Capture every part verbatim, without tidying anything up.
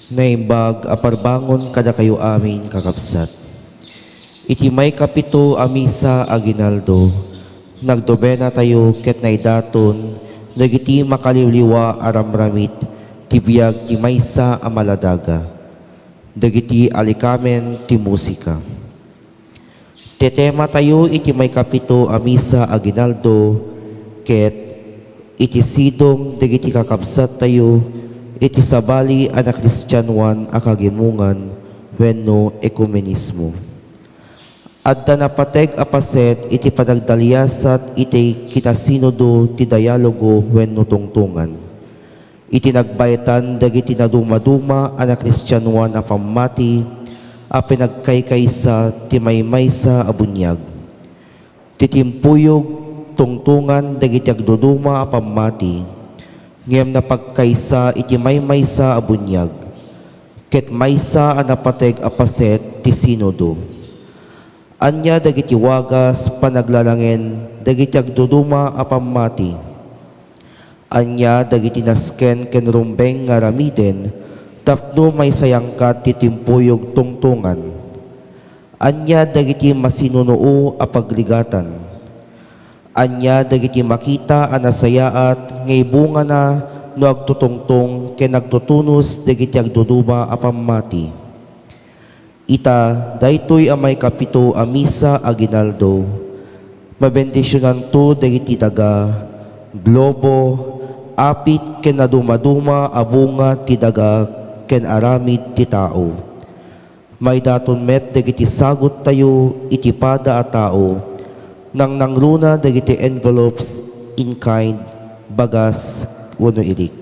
Naimbag a parbangon kadakayo amin, kakabsat. Iti maikapito a misa aguinaldo, nagnobenatayo ket naidaton dagiti makaliwliwa a ramramit ti biag ti maysa a maladaga, dagiti alikamen ti musika. Ti tematayo iti maikapito a misa aguinaldo ket iti sidong dagiti kakabsattayo iti sabali a nakristianoan a kagimongan wenno ekumenismo. Adda napateg a paset iti panagdaliasat iti kinasinodo ti dialogo wenno tungtongan. Iti nagbaetan dagiti nadumaduma a nakristianoan a pammati a pinagkaykaysa ti maymaysa a buniag. Ti timpuyog tungtongan dagiti agduduma a pammati, ngem napagkaysa iti maymaysa a buniag, ket maysa a napateg a paset ti sinodo. Ania dagiti wagas panaglalangen dagiti agduduma a pammati? Ania dagiti nasken ken rumbeng nga aramiden tapno maisayangkat ti timpuyog tungtongan? Ania dagiti masinunoo a pagligatan? Ania dagiti makita a nasayaat nga ibungana no agtutungtong ken agtutunos dagiti agduduma a pammati? Ita, daytoy a maikapito a misa aguinaldo, mabendisionanto dagiti daga, globo, apit ken nadumaduma a bunga ti daga ken aramid ti tao. Maidaton met dagiti saguttayo iti pada a tao, nangnangruna dagiti envelopes in kind, bagas, wenno ilik.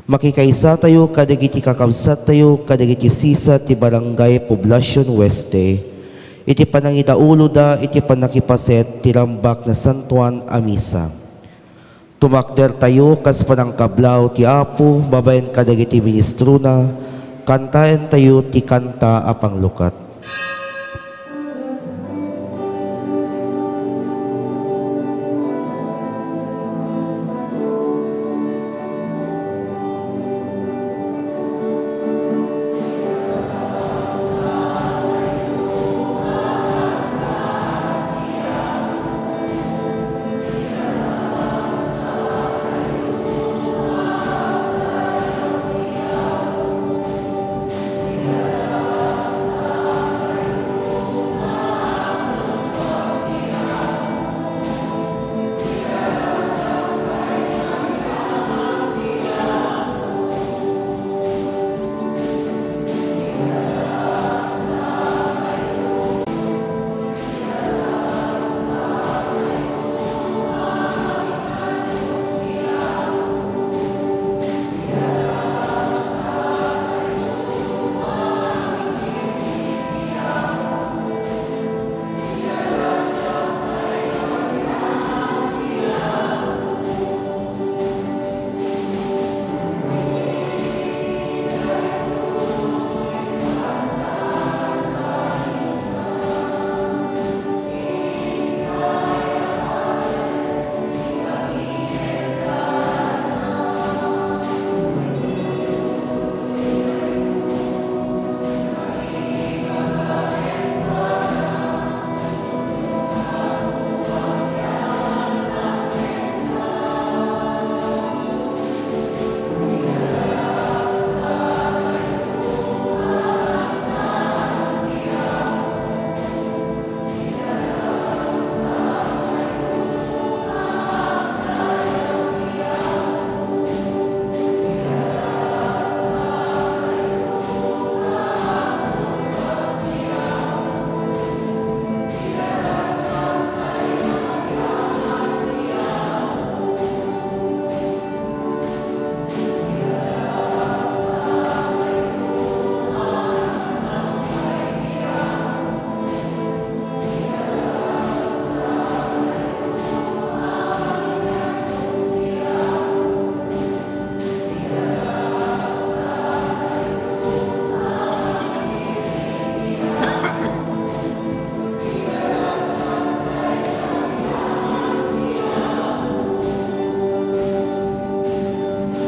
Makikaysatayo kadagiti kakabsattayo kadagiti sisa ti Barangay Poblacion Oeste iti panangidauloda iti pannakipaset ti Rambak Nasantoan a Misa. Tumakdertayo kas panangkablaw ti Apo babaen kadagiti ministrona, kantaentayo ti kanta a panglukat.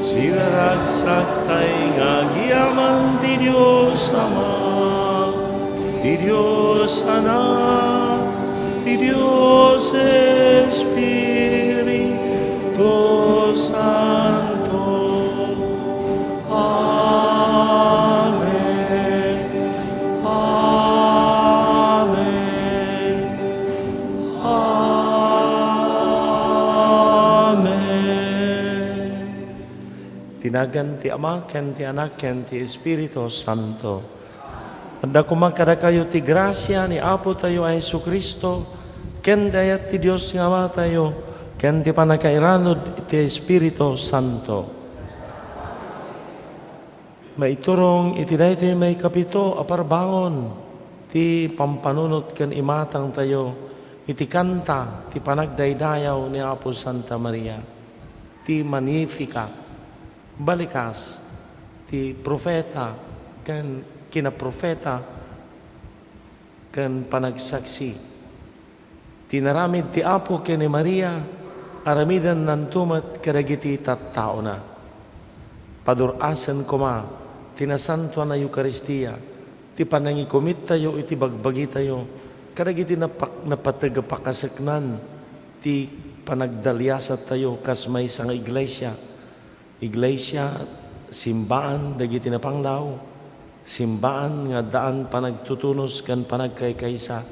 Sinaragsak tay nga agyam Dios Ama, ti Dios Anak, ti Dios Espiritu Santo. Amen. Amen. Amen. Ti nagan ti Ama, ken ti Anak, ken ti Espiritu Santo. Adda koma kadakayo ti grasia ni Apotayo a Jesu-Cristo, ken ti ayat ti Dios nga Amatayo, ken ti pannakairanud ti Espiritu Santo. Maiturong iti daytoy maikapito a parbangon ti pampanunot ken imatangtayo iti kanta ti panagdaydayaw ni Apo Santa Maria, ti Magnificat, balikas, ti profeta ken kinaprofeta ken panagsaksi. Ti inaramid ti Apo ken ni Maria, aramidennanto met kadagiti tattaona. Padur-asen koma ti nasantoan a Eukaristia, ti panangikumittayo iti bagbagitayo kadagiti napak-, napateg a pakaseknan ti panagdaliasattayo kas maysa nga iglesia. Iglesia, simbaan dagiti napanglaw, simbaan nga addaan panagtutunos ken panagkaykaysa,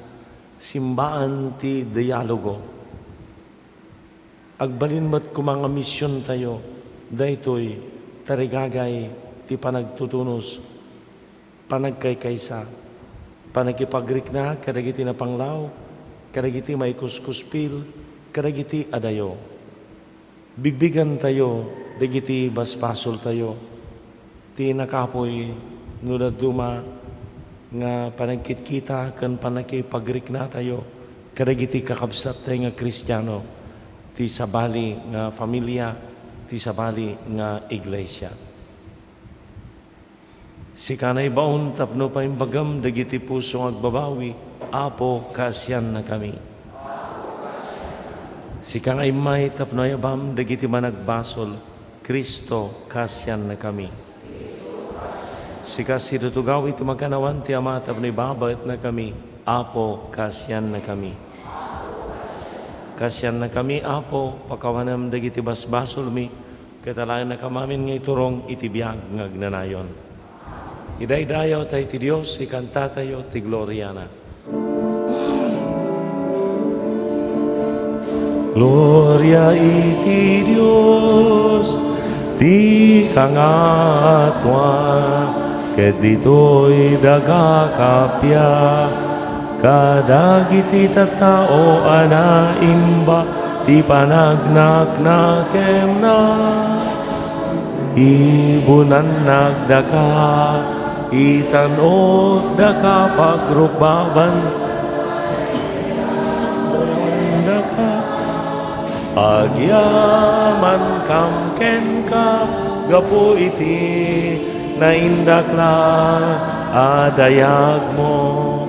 simbaan ti dialogo. Agbalin met koma nga misiontayo daytoy, tarigagay ti panagtutunos, panagkaykaysa, pannakipagrikna kadagiti napanglaw, kadagiti maikuskuspil, kadagiti adayo. Bigbigantayo dagiti basbasoltayo, ti nakapuy no dadduma nga panagkitkita ken pannakipagriknatayo kadagiti kakabsattayo nga Kristiano, ti sabali nga familia, ti sabali nga iglesia. Sika naibaon tapno paimbagam dagiti puso nga agbabawi, Apo, kaasiannakami. Sika nga immay tapno ayabam dagiti managbasol, Cristo, kaasiannakami. Sika situtugaw iti makannawan ti Ama tapno ibabaetnakami, Apo, kaasiannakami. Kaasiannakami, Apo, pakawanem dagiti basbasolmi, ket alaennakam amin nga iturong iti biag nga agnanayon. Idaydayawtayo ti Dios, ikantatayo ti gloriana. Gloria iti Dios, ti kangatoan, ket ditoy daga kappia, kadagiti tattao a naimba ti panagnaknakemna. Ibunannak daka, itan-ok daka pagrukbaban daka. Agyamankam kenka gapu iti naindaklan a dayagmo.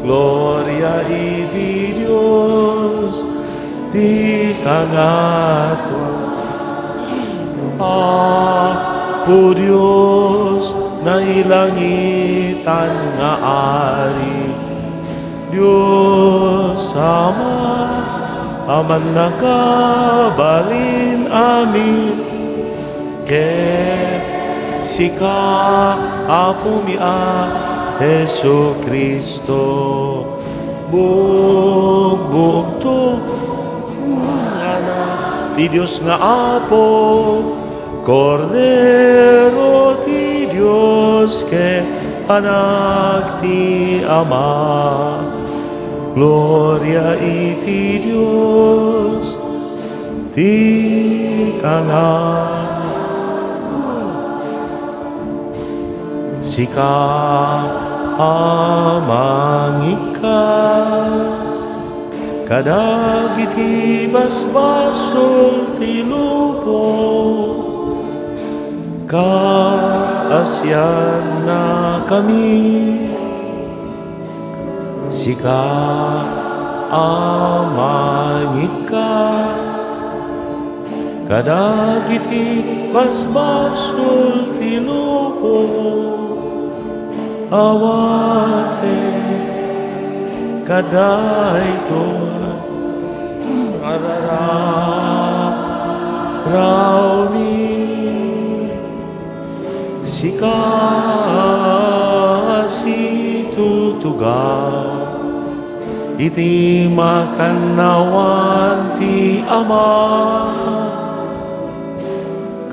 Gloria iti Dios, ti kangatoan. Apo Dios, nailangitan nga Ari, Dios Ama, a mannakabalin amin. Ket sika, Apomi a Jesu-Cristo, bugbuogto nga Anak ti Dios nga Apo, Kordero ti Dios ken Anak ti Ama. Gloria iti Dios. Ti kangatoan. Sika a mangikkan kadagiti basbasol ti lubong, kaasiannakami. Sika a mangikkan kadagiti basbasol ti lubong, Awatek kadaytoy a rararawmi, sika a situtugaw iti makannawan ti Ama.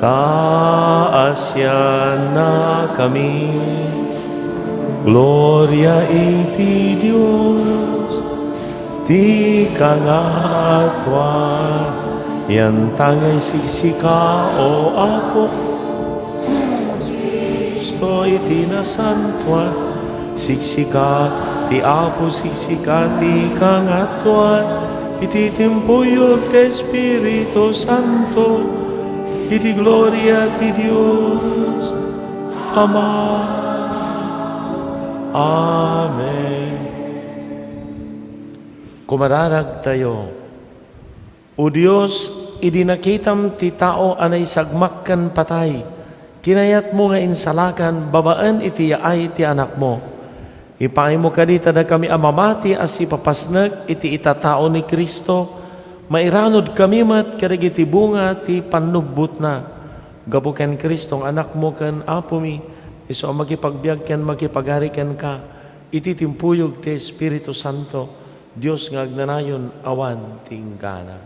Kaasiannakami. Gloria iti Dios ti kangatoan. Yantangay siksika, O Apo, Cristo iti nasantoan. Siksika ti Apo, siksika ti kangatoan. Iti timpuyog ti Espiritu Santo, iti gloria ti Dios Ama. Amen. Kumararagtayo. O Dios, idi nakitam ti tao a naisagmak ken patay, kinayatmo nga insalakan babaen iti yaay ti Anakmo. Ipaaymo kadi ta dakami a mamati a sipapasnek iti itatao ni Cristo, mairanudkami met kadagiti bunga ti pannubbotna. Gapu ken Cristo nga Anakmo ken Apomi, isu a makipagbiag ken makipagari kenka iti timpuyog ti Espiritu Santo, Dios nga agnanayon awan ti inggana.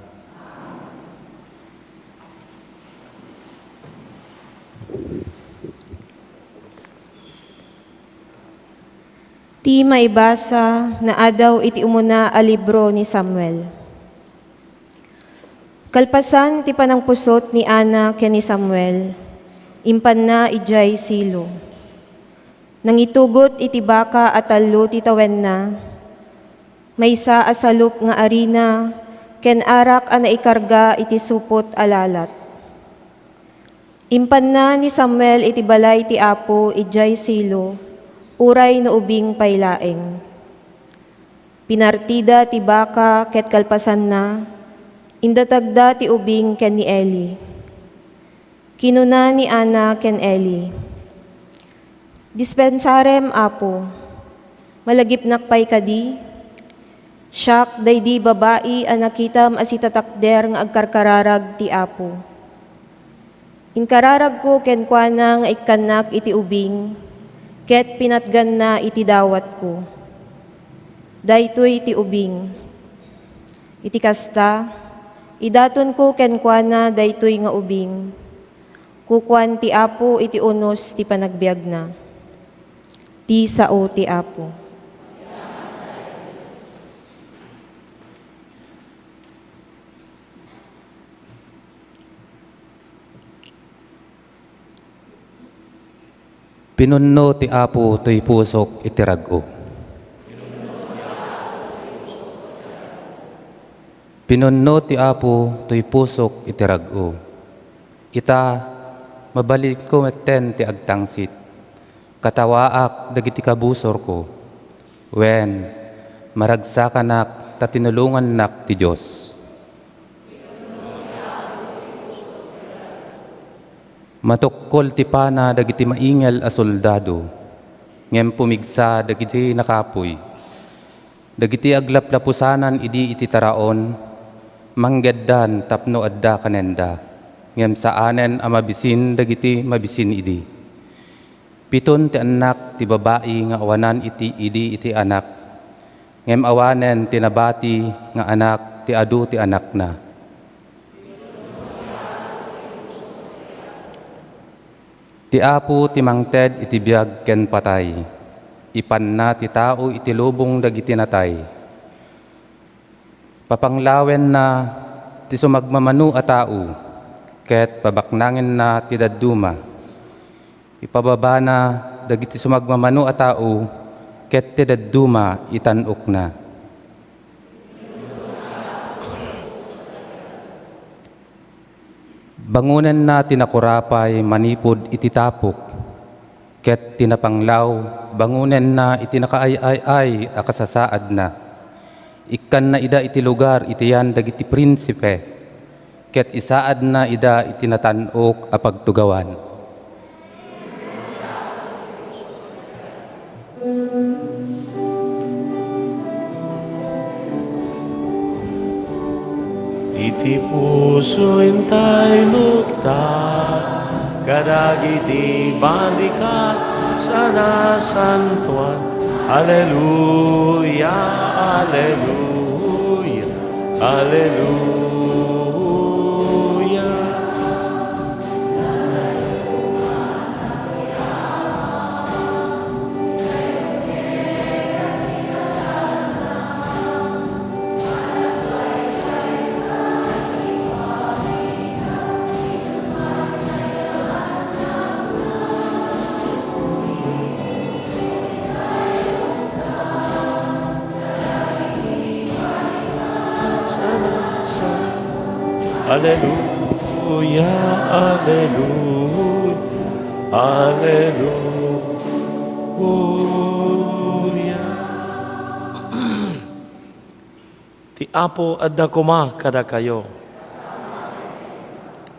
Ti maibasa naadaw iti umuna a libro ni Samuel. Kalpasan ti panangpusot ni Ana ken ni Samuel, impanna idiay Silo. Nangitugot iti baka a tallo ti tawenna, maysa a salup nga arina ken arak a naikarga iti supot a lalat. Impanna ni Samuel iti balay ti Apo idiay Silo, uray no ubing pay laeng. Pinartida ti baka ket kalpasanna, indatagda ti ubing ken ni Eli. Kinuna ni Ana ken Eli, "Dispensarem, Apo. Malagipnak pay kadi? Siak daydi babai a nakitam a sitatakder nga agkarkararag ti Apo. Inkararagko kenkuana nga ikkannak iti ubing, ket pinatganna iti dawatko. Daytoy ti ubing. Iti kasta, idatonko kenkuana daytoy nga ubing. Kukuan ti Apo iti unos ti panagbiagna." Ti sao ti Apo. Pinunno ti Apo toy pusok iti rag-o. Pinunno ti Apo toy pusok iti rag-o. Ita, mabalinko metten ti agtangsit. Katawaak dagiti kabusorko. Wen, maragsakanak ta tinulongannak ti Dios. Matukkol ti pana dagiti maingel a soldado, ngem pumigsa dagiti nakapuy. Dagiti aglaplapusanan idi iti taraon, manggeddan tapno adda kanenda, ngem saanen a mabisin dagiti mabisin idi. Piton ti annak ti babai nga awanan iti idi iti anak, ngem awanen ti nabati nga anak ti adu ti anakna. Ti Apo ti mangted iti biag ken patay. Ipanna ti tao iti lubong dagiti natay. Papanglawenna ti sumagmamano a tao, ket pabaknangenna ti dadduma. Ipababana dagiti sumagmamano a tao, ket ti dadduma itan-okna. Bangonenna ti nakurapay manipud iti tapok, ket ti napanglaw, bangonenna iti nakaay-ay-ay a kasasaadna. Ikkanna ida iti lugar iti yan dagiti prinsipe, ket isaadna ida iti natan-ok a pagtugawan. Iti puso intay lukta, kadagiti balikat sa nasantoan. Aleluya, aleluya, aleluya. Aleluya, aleluya, aleluya. Ti Apo adda koma kadakayo.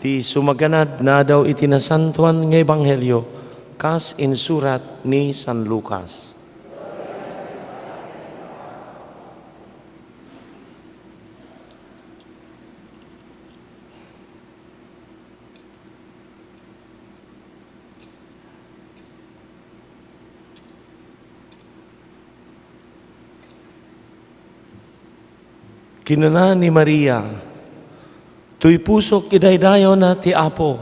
Ti sumaganad nga adaw iti nasantoan nga ebanghelio kas insurat ni San Lucas. Kinuna ni Maria, "Toy pusok idaydayawna ti Apo,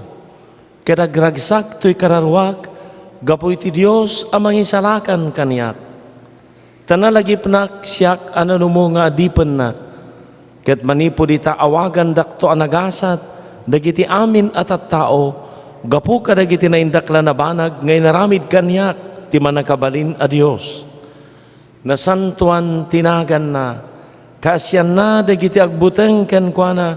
ket agragsak toy kararuak gapu iti Dios a mangisalakan kaniak. Ta nalagipnak siak a nanumo nga adipenna, ket manipud ita awagandakto a nagasat dagiti amin a tattao gapu kadagiti naindaklan a banag nga inaramid kaniak ti Mannakabalin a Dios. Nasantoan ti naganna, kaasianna dagiti agbuteng kenkuana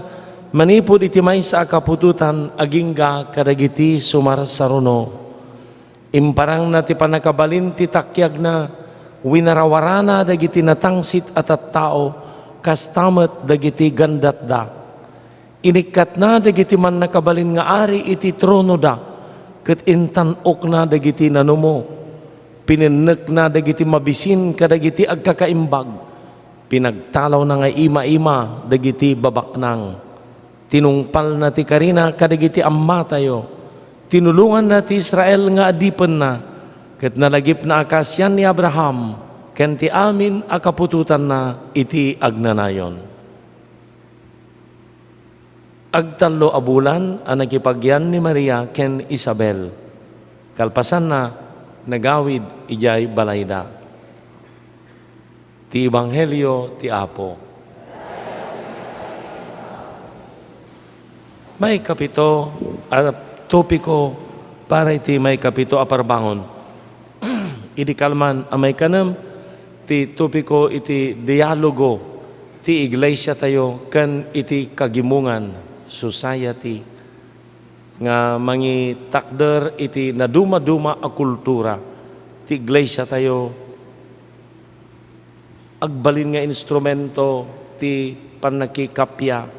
manipud iti maysa a kaputotan agingga kadagiti sumarsaruno. Imparangna ti pannakabalin ti takiagna, winarawarana dagiti natangsit a tattao, kasta met dagiti gandatda. Inikkatna dagiti mannakabalin nga ari iti tronoda, ket intan-okna dagiti nanumo. Pinennekna dagiti mabisin kadagiti agkakaimbag. Pinagtalawna nga ima-ima dagiti babaknang. Tinungpalna ti karina kadagiti ammatayo. Tinulonganna ti Israel nga adipenna, ket nalagipna a kaasian ni Abraham ken ti amin a kaputotanna iti agnanayon. Agtallo a bulan a nakipagyan ni Maria ken Isabel. Kalpasanna, nagawid idiay balayda. Ti Ebanghelio ti Apo. Maikapito a topiko para iti maikapito a parbangon. Idi kalman a maikanem ti topiko iti dialogo ti iglesiatayo ken iti kagimongan, society, nga mangitakder iti nadumaduma a kultura ti iglesiatayo. Agbalin nga instrumento ti pannakikappia,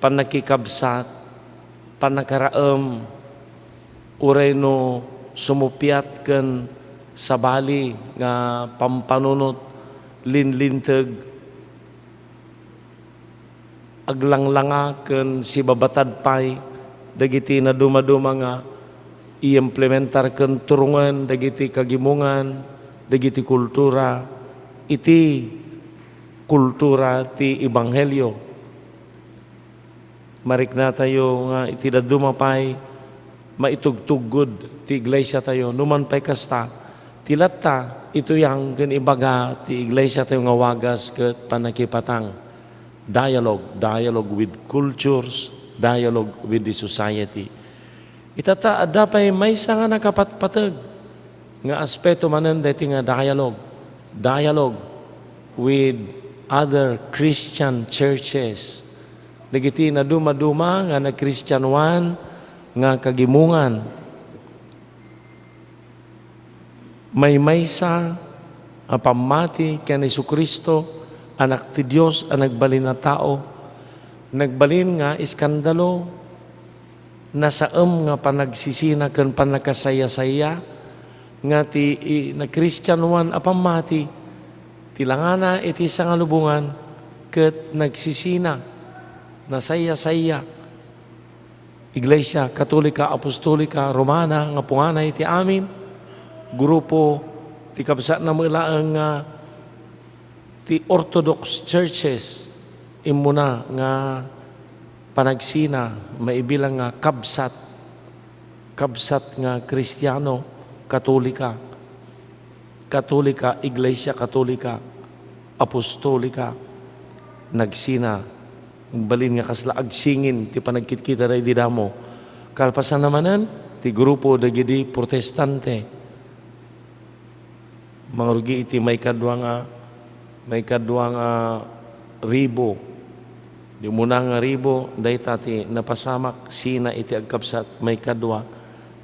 pannakikabsat, pannakaraem, uray no sumuppiat ken sabali nga pampanunot, linlinteg, aglanglanga ken sibabatad pay dagiti nadumaduma nga iimplementar ken turongen dagiti kagimongan, dagiti kultura, iti kultura ti ebanghelio. Mariknatayo nga iti dadduma pay maitugtuggod ti iglesiatayo. Numan pay kasta, ti latta, ituyang ken ibaga ti iglesiatayo nga wagas ket pannakipatang. Dialogue, dialogue with cultures, dialogue with the society. Ita ta, adda pay maysa nga nakapatpateg nga aspeto manen daytoy nga dialogue. Dialogue with other Christian churches. Dagiti nadumaduma nga nagkristianoan nga kagimongan. Maymaysa a pammati ken Jesu-Cristo, Anak ti Dios a nagbalin a tao, nagbalin nga iskandalo, nasaem nga panagsisina ken pannakasayasaya nga ti i-, nagkristianoan a pammati, ti langana iti sangalubongan ket nagsisina. Nasayasaya, Iglesia Katolika Apostolika Romana nga punganay ti amin, grupo ti kabsatna met laeng nga ti Orthodox Churches, immuna nga panagsina maibilang nga kabsat, kabsat nga Kristiano, Katolika, Katolika, Iglesia Katolika, Apostolika, nagsina, balin nga kasla agsingin ti panagkitkita daydi damo. Kalpasanna manen, ti grupo dagidi Protestante, mangrugi iti maikadua nga, maikadua nga ribo. Di umuna nga ribo, dayta ti napasamak, sina iti agkabsat, maikadua,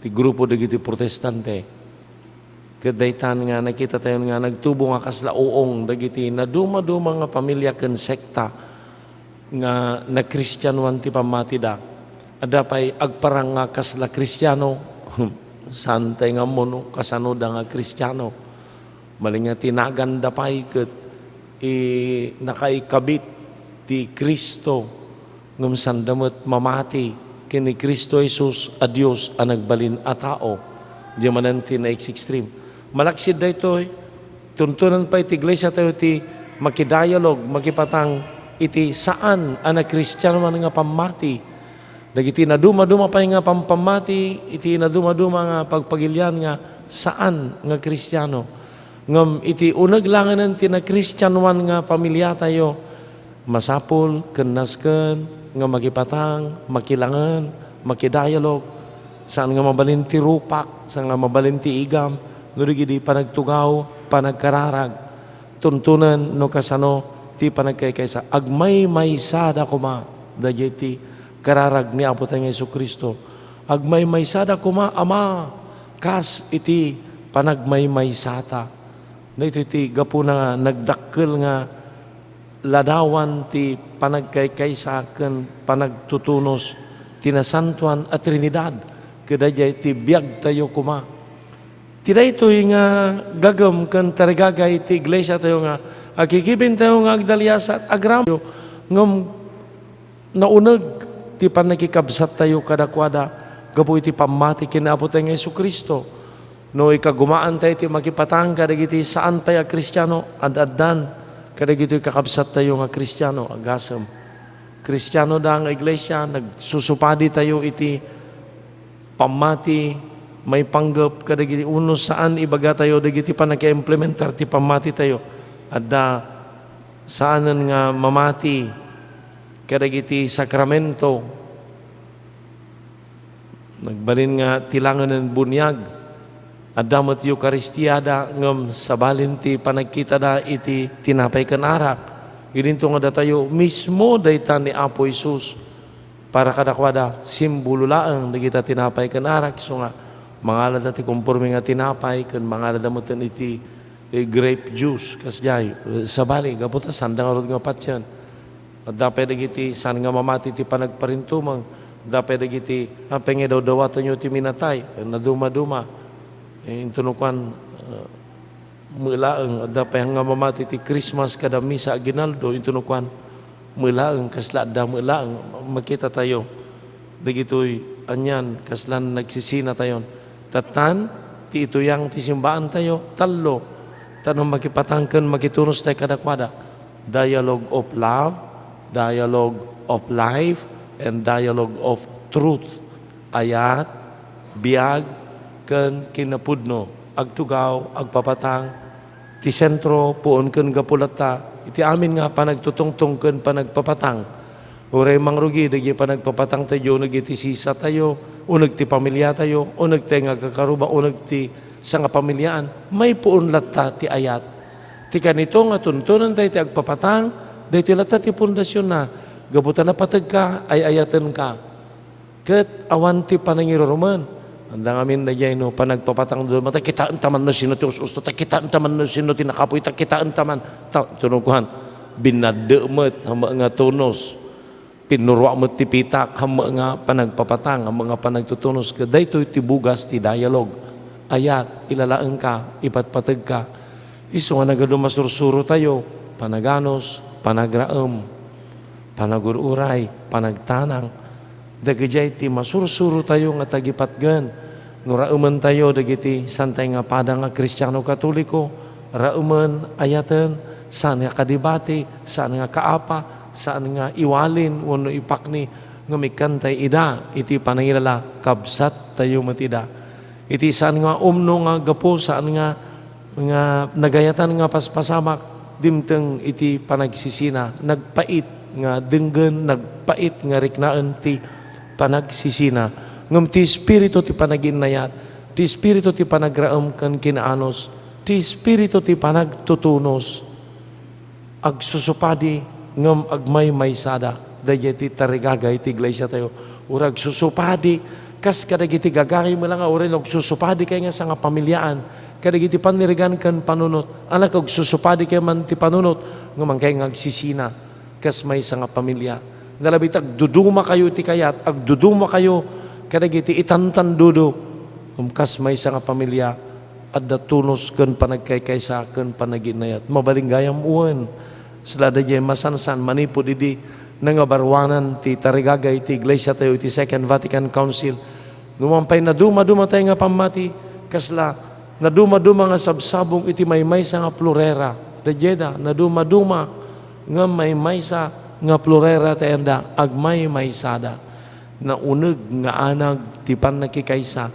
ti grupo dagiti Protestante. Ket daytan nga nakitatayon nga nagtubo nga kasla uong dagiti nadumaduma nga pamilia ken sekta nga nakristianoan ti pammatida. Adda pay agparang nga kasla Kristiano. Saantay nga ammo no kasanoda nga Kristiano. Malin nga ti naganda pay ket i-, nakaikabit ti Cristo, ngem sanda met mamati ken ni Cristo Jesus a Dios a nagbalin a tao. Diay manen ti na-extreme. Malaksid daytoy, tuntunan pay ti iglesia tayo ti makidialog, makipatang iti saan a nakristianoan nga pammati. Dagiti nadumaduma pay nga pampammati, iti nadumaduma nga pagpagilian nga saan nga Kristiano. Ngem iti uneg laengen ti nakristianoan nga pamiliatayo, masapul ken nasken nga makipatang, makilangen, makidialog, saan nga mabalin ti rupak, saan nga mabalin ti igam, no di idi panagtugaw, panagkararag. Tuntunen no kasano ti panagkaykaysa. Agmaymaysada koma dagiti kararag ni Apo tayo nga Jesu-Cristo. Agmaymaysada koma, Ama, kas iti panagmaymaysata. Daytoy ti gapuna nga nagdakkel nga ladawan ti panagkaykaysa ken panagtutunos ti Nasantoan a Trinidad. Ket daydiay ti biagtayo koma. Ti daytoy nga gagem ken tarigagay ti iglesia tayo nga akikibin tayo nga agdaliasat, agramoyo, ngem nauneg ti pannakikabsat tayo kadakuada gapu iti pammati ken Apo tayo nga Jesu-Cristo. No ikagumaan tayo ti makipatang kadagiti saan pay a Kristiano, ad-addan kadagitoy kakabsat tayo nga Kristiano, agasem. Kristiano da nga iglesia, nagsusupadi tayo iti pammati, maipanggep kadagiti uno saan ibagatayo dagiti pannakaimplementar ti pammatitayo. Adda saanen nga mamati kadagiti sakramento. Nagbalin nga tilangenen buniag. Adda met Eukaristiada ngem sabalin ti panagkitada iti tinapay ken arak. Idinto nga datayo mismo dayta ni Apo Jesus. Para kadakuada, simbolo laeng dagita tinapay ken arak, isu nga mangalada ti konforme nga tinapay ken mangalada metten iti, eh, grape juice, kasdiay. Eh, sabali, gapu ta sanda ngarud nga patien. Adda pay dagiti saan nga mamati ti panagparintumeng. Adda pay dagiti, apay nga idawdawatanyo ti minatay, eh, nadumaduma. Eh, intono kuan, eh, met laeng, adda pay nga mamati ti Christmas kada misa aguinaldo, intono kuan, met laeng, kasla adda met laeng, makitatayo dagitoy anian, kaslan nagsisinatayon. Tattan, ti ituyang ti simbaantayo, tallo, tapno makipatang ken makitunos tayo kadakuada. Dialogue of love, dialogue of life, and dialogue of truth. Ayat, biag, ken kinapudno, agtugaw, agpapatang, ti sentro, puon ken gapu latta, iti amin nga panagtutungtong ken panagpapatang. Uray mangrugi, dagiti panagpapatang tayo, uneg iti sisatayo, uneg ti pamiliatayo, uneg tayo nga agkakaruba, uneg ti sangapamiliaan, maipuon latta ti ayat. Ti kanito nga tuntunan tayo ti agpapatang, daytoy latta ti pundasionna, gapu ta napateg ka, ay-ayaten ka. Ket awan ti panangirurumen. Anda ngamin daydiay no panagpapatang, ta kitaen ta man no sino ti us-usto, ta kitaen ta man no sino ti nakapuy, ta kitaen ta man. Ta, tunog kuan, binadde met, hame nga tunos. Pinnuruak met ti pitak, hame nga panagpapatang, hame nga panagtutunos. Ket daytoy ti bugas ti dialogue. Ayat, ilalaeng ka, ipatpateg ka. Isu nga nagadu masursuro tayo, panaganus, panagraem. panagur-uray, panagtanang, dagidiay ti masursurotayo nga tagipatgen no raementayo dagiti saantay nga pada nga Kristiano Katoliko, raemen, ayaten, saan nga kadibati, saan nga kaapa, saan nga iwalin wenno ipakni, ngem ikkantay ida iti panangilala, kabsattayo met ida. Iti saan nga umno nga gapu, saan nga nga nagayatan nga paspasamak, dimteng iti panagsisina, nagpait nga denggen, nagpait nga riknaen ti panagsisina. Ngem ti Espiritu ti panaginnayat, ti Espiritu ti panagraem ken kinaanus, ti Espiritu ti panagtutunos. Agsusupadi ngem agmaymaysada. Daydiay ti tarigagay ti iglesiatayo. Uray agsusupadi kas kadagiti gagayyem la nga uray no agsusupadikay nga sangapamiliaan kadagiti panirigan ken panunot. Anak, agsusupadikay man ti panunot ngem agkay nga agsisina kas maysa nga pamilia. Nalabit agdudumakayo iti kayat, agdudumakayo kadagiti itantandudo ngem kas maysa nga pamilia. Adda tunos ken panagkaykaysa ken panaginnayat. Mabalin gayam wen. Sla daydiay masansan manipud idi nangabaruanan ti tarigagay ti iglesiatayo iti Second Vatican Council. No man pay nadumadumatayo nga pammati, kasla nadumaduma nga sabsabong iti maymaysa nga plurera. Daydiayda, nadumaduma nga maymaysa nga plurera ti ayanda, agmaymaysada. Nauneg nga anag ti pannakikaysa.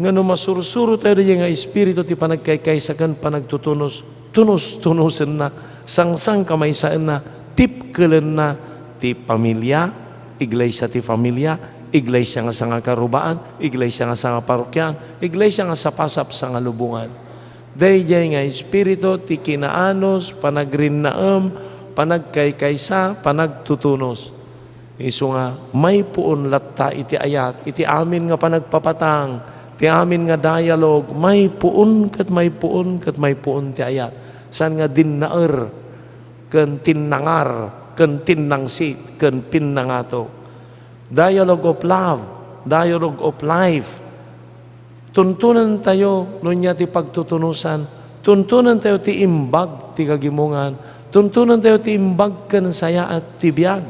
Nga no masursurotayo daydiay nga espiritu ti panagkaykaysa ken panagtutunos, tunus-tunosenna, sangsangkamaysaenna, tipkelenna ti pamilia, iglesia ti familia, iglesia nga sangakarubaan, iglesia nga sangaparokiaan, iglesia nga sapasap sangalubongan. Daydiay nga espiritu ti kinaanus, panagrinnaem, panagkaykaysa, panagtutunos. Isu nga, maipuon latta iti ayat, iti amin nga panagpapatang, ti amin nga dialogue, maipuon ket maipuon ket maipuon ti ayat. Saan nga dinnaer, ken tinnangar, ken tinnangsit, ken pinnangato. Dialogue of love, dialogue of life. Tuntunentayo no ania ti pagtutunosan. Tuntunentayo ti imbag ti kagimongan. Tuntunentayo ti imbag ken sayaat ti biag.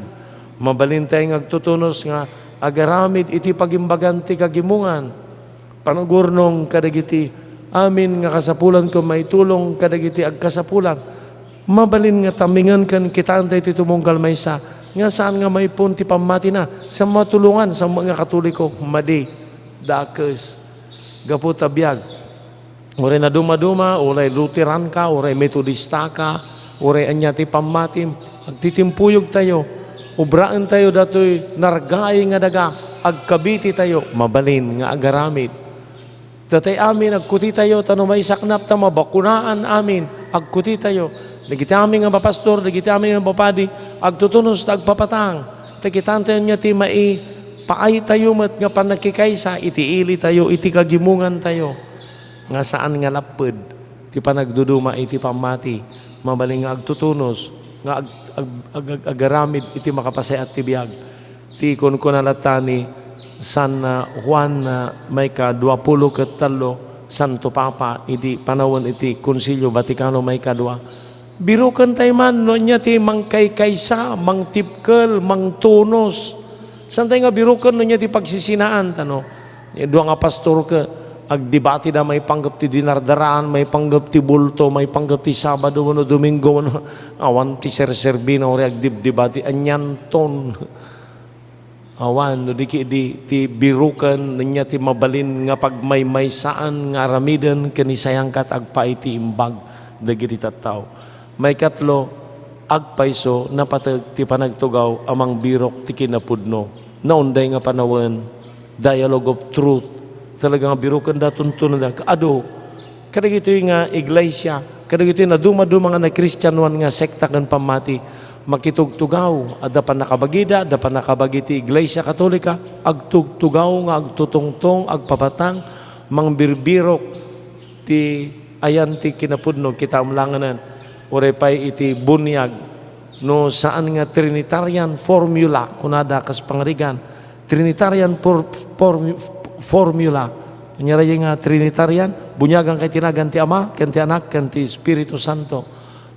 Mabalintayo nga agtutunos nga agaramid iti pagimbagan ti kagimongan. Panagurnong kadagiti amin nga kasapulan ken maitulong kadagiti agkasapulan. Mabalin nga tamingen ken kitaentayo ti tumunggal maysa nga saan nga maipuon ti pammatina. Saan matulongan, saan nga Katoliko, madi, dakes. Gapu ta biag. Uray nadumaduma, uray Luteran ka, uray Metodista ka, uray ania ti pammatim, agtitimpuyogtayo. Ubraentayo datoy nargai nga daga, agkabititayo, mabalin nga agaramid. Datay amin, agkutitayo, ta no maisaknap ta mabakunaan amin, agkutitayo. Dagiti amin nga mapastor, dagiti amin nga mapadi, agtutunos ta agpapatang. Ta kitaentayo ania ti maipaaytayo met nga pannakikaysa iti ilitayo, iti kagimongantayo. Nga saan nga lapped ti panagduduma iti pammati, mabalin nga agtutunos, nga ag-, ag-, ag-, ag-, agaramid iti makapasayaat ti biag. Ti kunkuna latta ni San Juan, ah, maikaduapulo ket tallo, Santo Papa, idi panawen iti Konsilio Vaticano maikadua. Birokentayo man no ania ti mangkaykaysa, mangtipkel, mangtunos. Saantay nga biroken no ania ti pagsisinaan, ta no, dua nga pastor ket agdebatida maipanggep ti dinardaraan, maipanggep ti bulto, maipanggep ti Sabado wenno Domingo, wenno awan ti serserbina, uray agdebdebati, anianton. Awan, no di ketdi ti biroken, ania ti mabalin nga pagmaymaysaan nga aramiden ken ni sayangkat agpaay ti imbag dagiti tattao. Maikatlo, agpayso, napateg ti panagtugaw a mangbirok ti kinapudno. Naunday nga panawen, dialogue of truth. Talaga nga birokenda, tuntunenda. Adu, kadagitoy nga iglesia, kadagitoy nadumaduma nga nakristianoan nga sekta ken pammati, makitugtugaw, adda pannakabagida, adda pannakabagi ti Iglesia Katolika, agtugtugaw nga agtutungtong, agpapatang, mangbirbirok ti ayan ti kinapudno, kitaem langanen, uray pay iti buniag, no saan nga Trinitarian formula, kunada kas pangarigan, Trinitarian por-, formu-, formula. Ania daydiay nga Trinitarian? Buniagan kay ti nagan ti Ama, ken ti Anak, ken ti Espiritu Santo.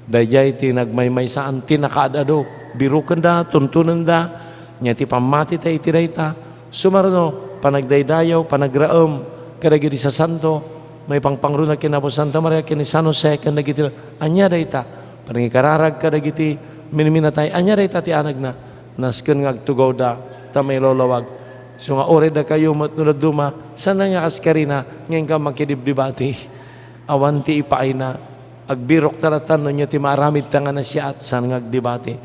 Daydiay ti nagmaymaysaan ti nakaad-adu. Birukenda, tuntunenda, nia ti pammatita iti dayta. Sumarno, panagdaydayaw, panagraem kadagiti sasanto, maipangpangruna ken Apo Santa Maria ken ni San Jose ken dagiti ania dayta, panangikararag kadagiti minminatay, ania dayta ti anagna, nasken nga agtugawda ta mailawlawag. Isu nga uray dakayo met no dadduma, saan nga kaskarina nga inka makidibdibati. Awan ti ipaayna. Agbirokta latta no ania ti maaramidta nga nasayaat, saan nga agdibati.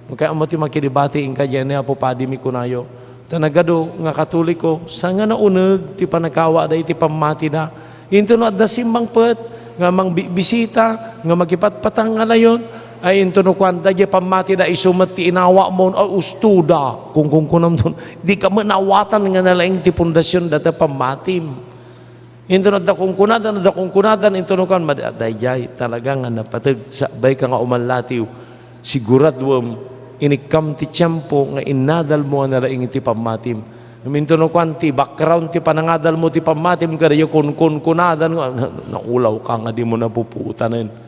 No kayatmo ti makidibati, inka diay ni Apo Padimi, kunayo. Ta nagadu nga Katoliko, saan nga nauneg ti pannakaawada iti pammatida. Intono adda simmangpet nga mangbigbisita, nga makipatpatang nga layon, ay intono kuanda diay pammatida, isu met ti inawamon, ay ustoda, kung kunkunamton, dika met naawatan nga nalaing ti pundasion data pammatim. Intono adda kunkunadan, adda kunkunadan, intono kuan, madi-, daydiay talaga nga napateg, sakbayka nga umallatiw, siguraduem, inikkam ti tiempo nga innadalmo a nalaing iti pammatim. Ngem intono kuan, ti background ti panangadalmo ti pammatim, kadayo kunkunkunadan, nga, na-, naulawka nga dimo napuputanen.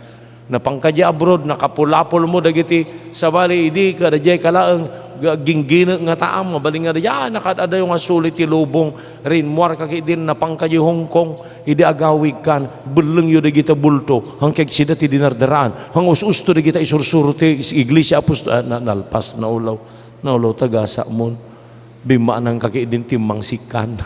Napanka diay abroad, nakapulapolmo dagiti sabali idi kadaydiay ka laeng, ga-, ginggina nga taam, mabalin nga daydiay, ah, nakaad-adayo nga suli ti lubong, rimmuarka ketdin, napanka diay Hong Kong, idi agawidkan, bellengyo dagita bulto, han kaigsida ti dinardaraan, han us-usto dagita isursuro ti is-, iglesia aposto-, ah, na-, nalpas, naulaw, naulaw, tagasakmon. Bimmaananka ketdin timmangsikkan.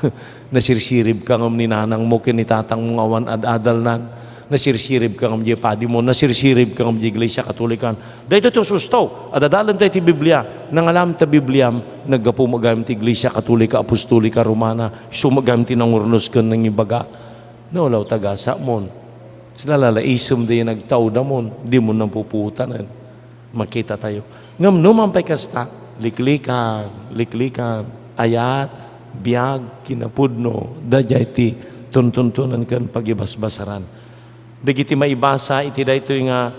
Nasirsiribka ngem ni nanangmo ken ni tatangmo nga awan ad-adalnan. Nasirsiribka ngem diay padimo, nasirsiribka ngem diay Iglesia Katolikan. Daytoy ti ususto. Adadalentayo ti Biblia. Nangalam ta Bibliam, naggapu met gayam ti Iglesia Katolika Apostolika Romana. Isu met gayam ti nangurnos ken nangibaga. Naulaw, tagasakmon. Sila lalaisem diay nagtaudamon. Dimo napuputanen. Makitatayo. Ngem no man pay kasta, liklikan, liklikan, ayat, biag, kinapudno, daydiay ti tuntuntunan ken pagibasbasaran. Dagiti maibasa iti daytoy nga,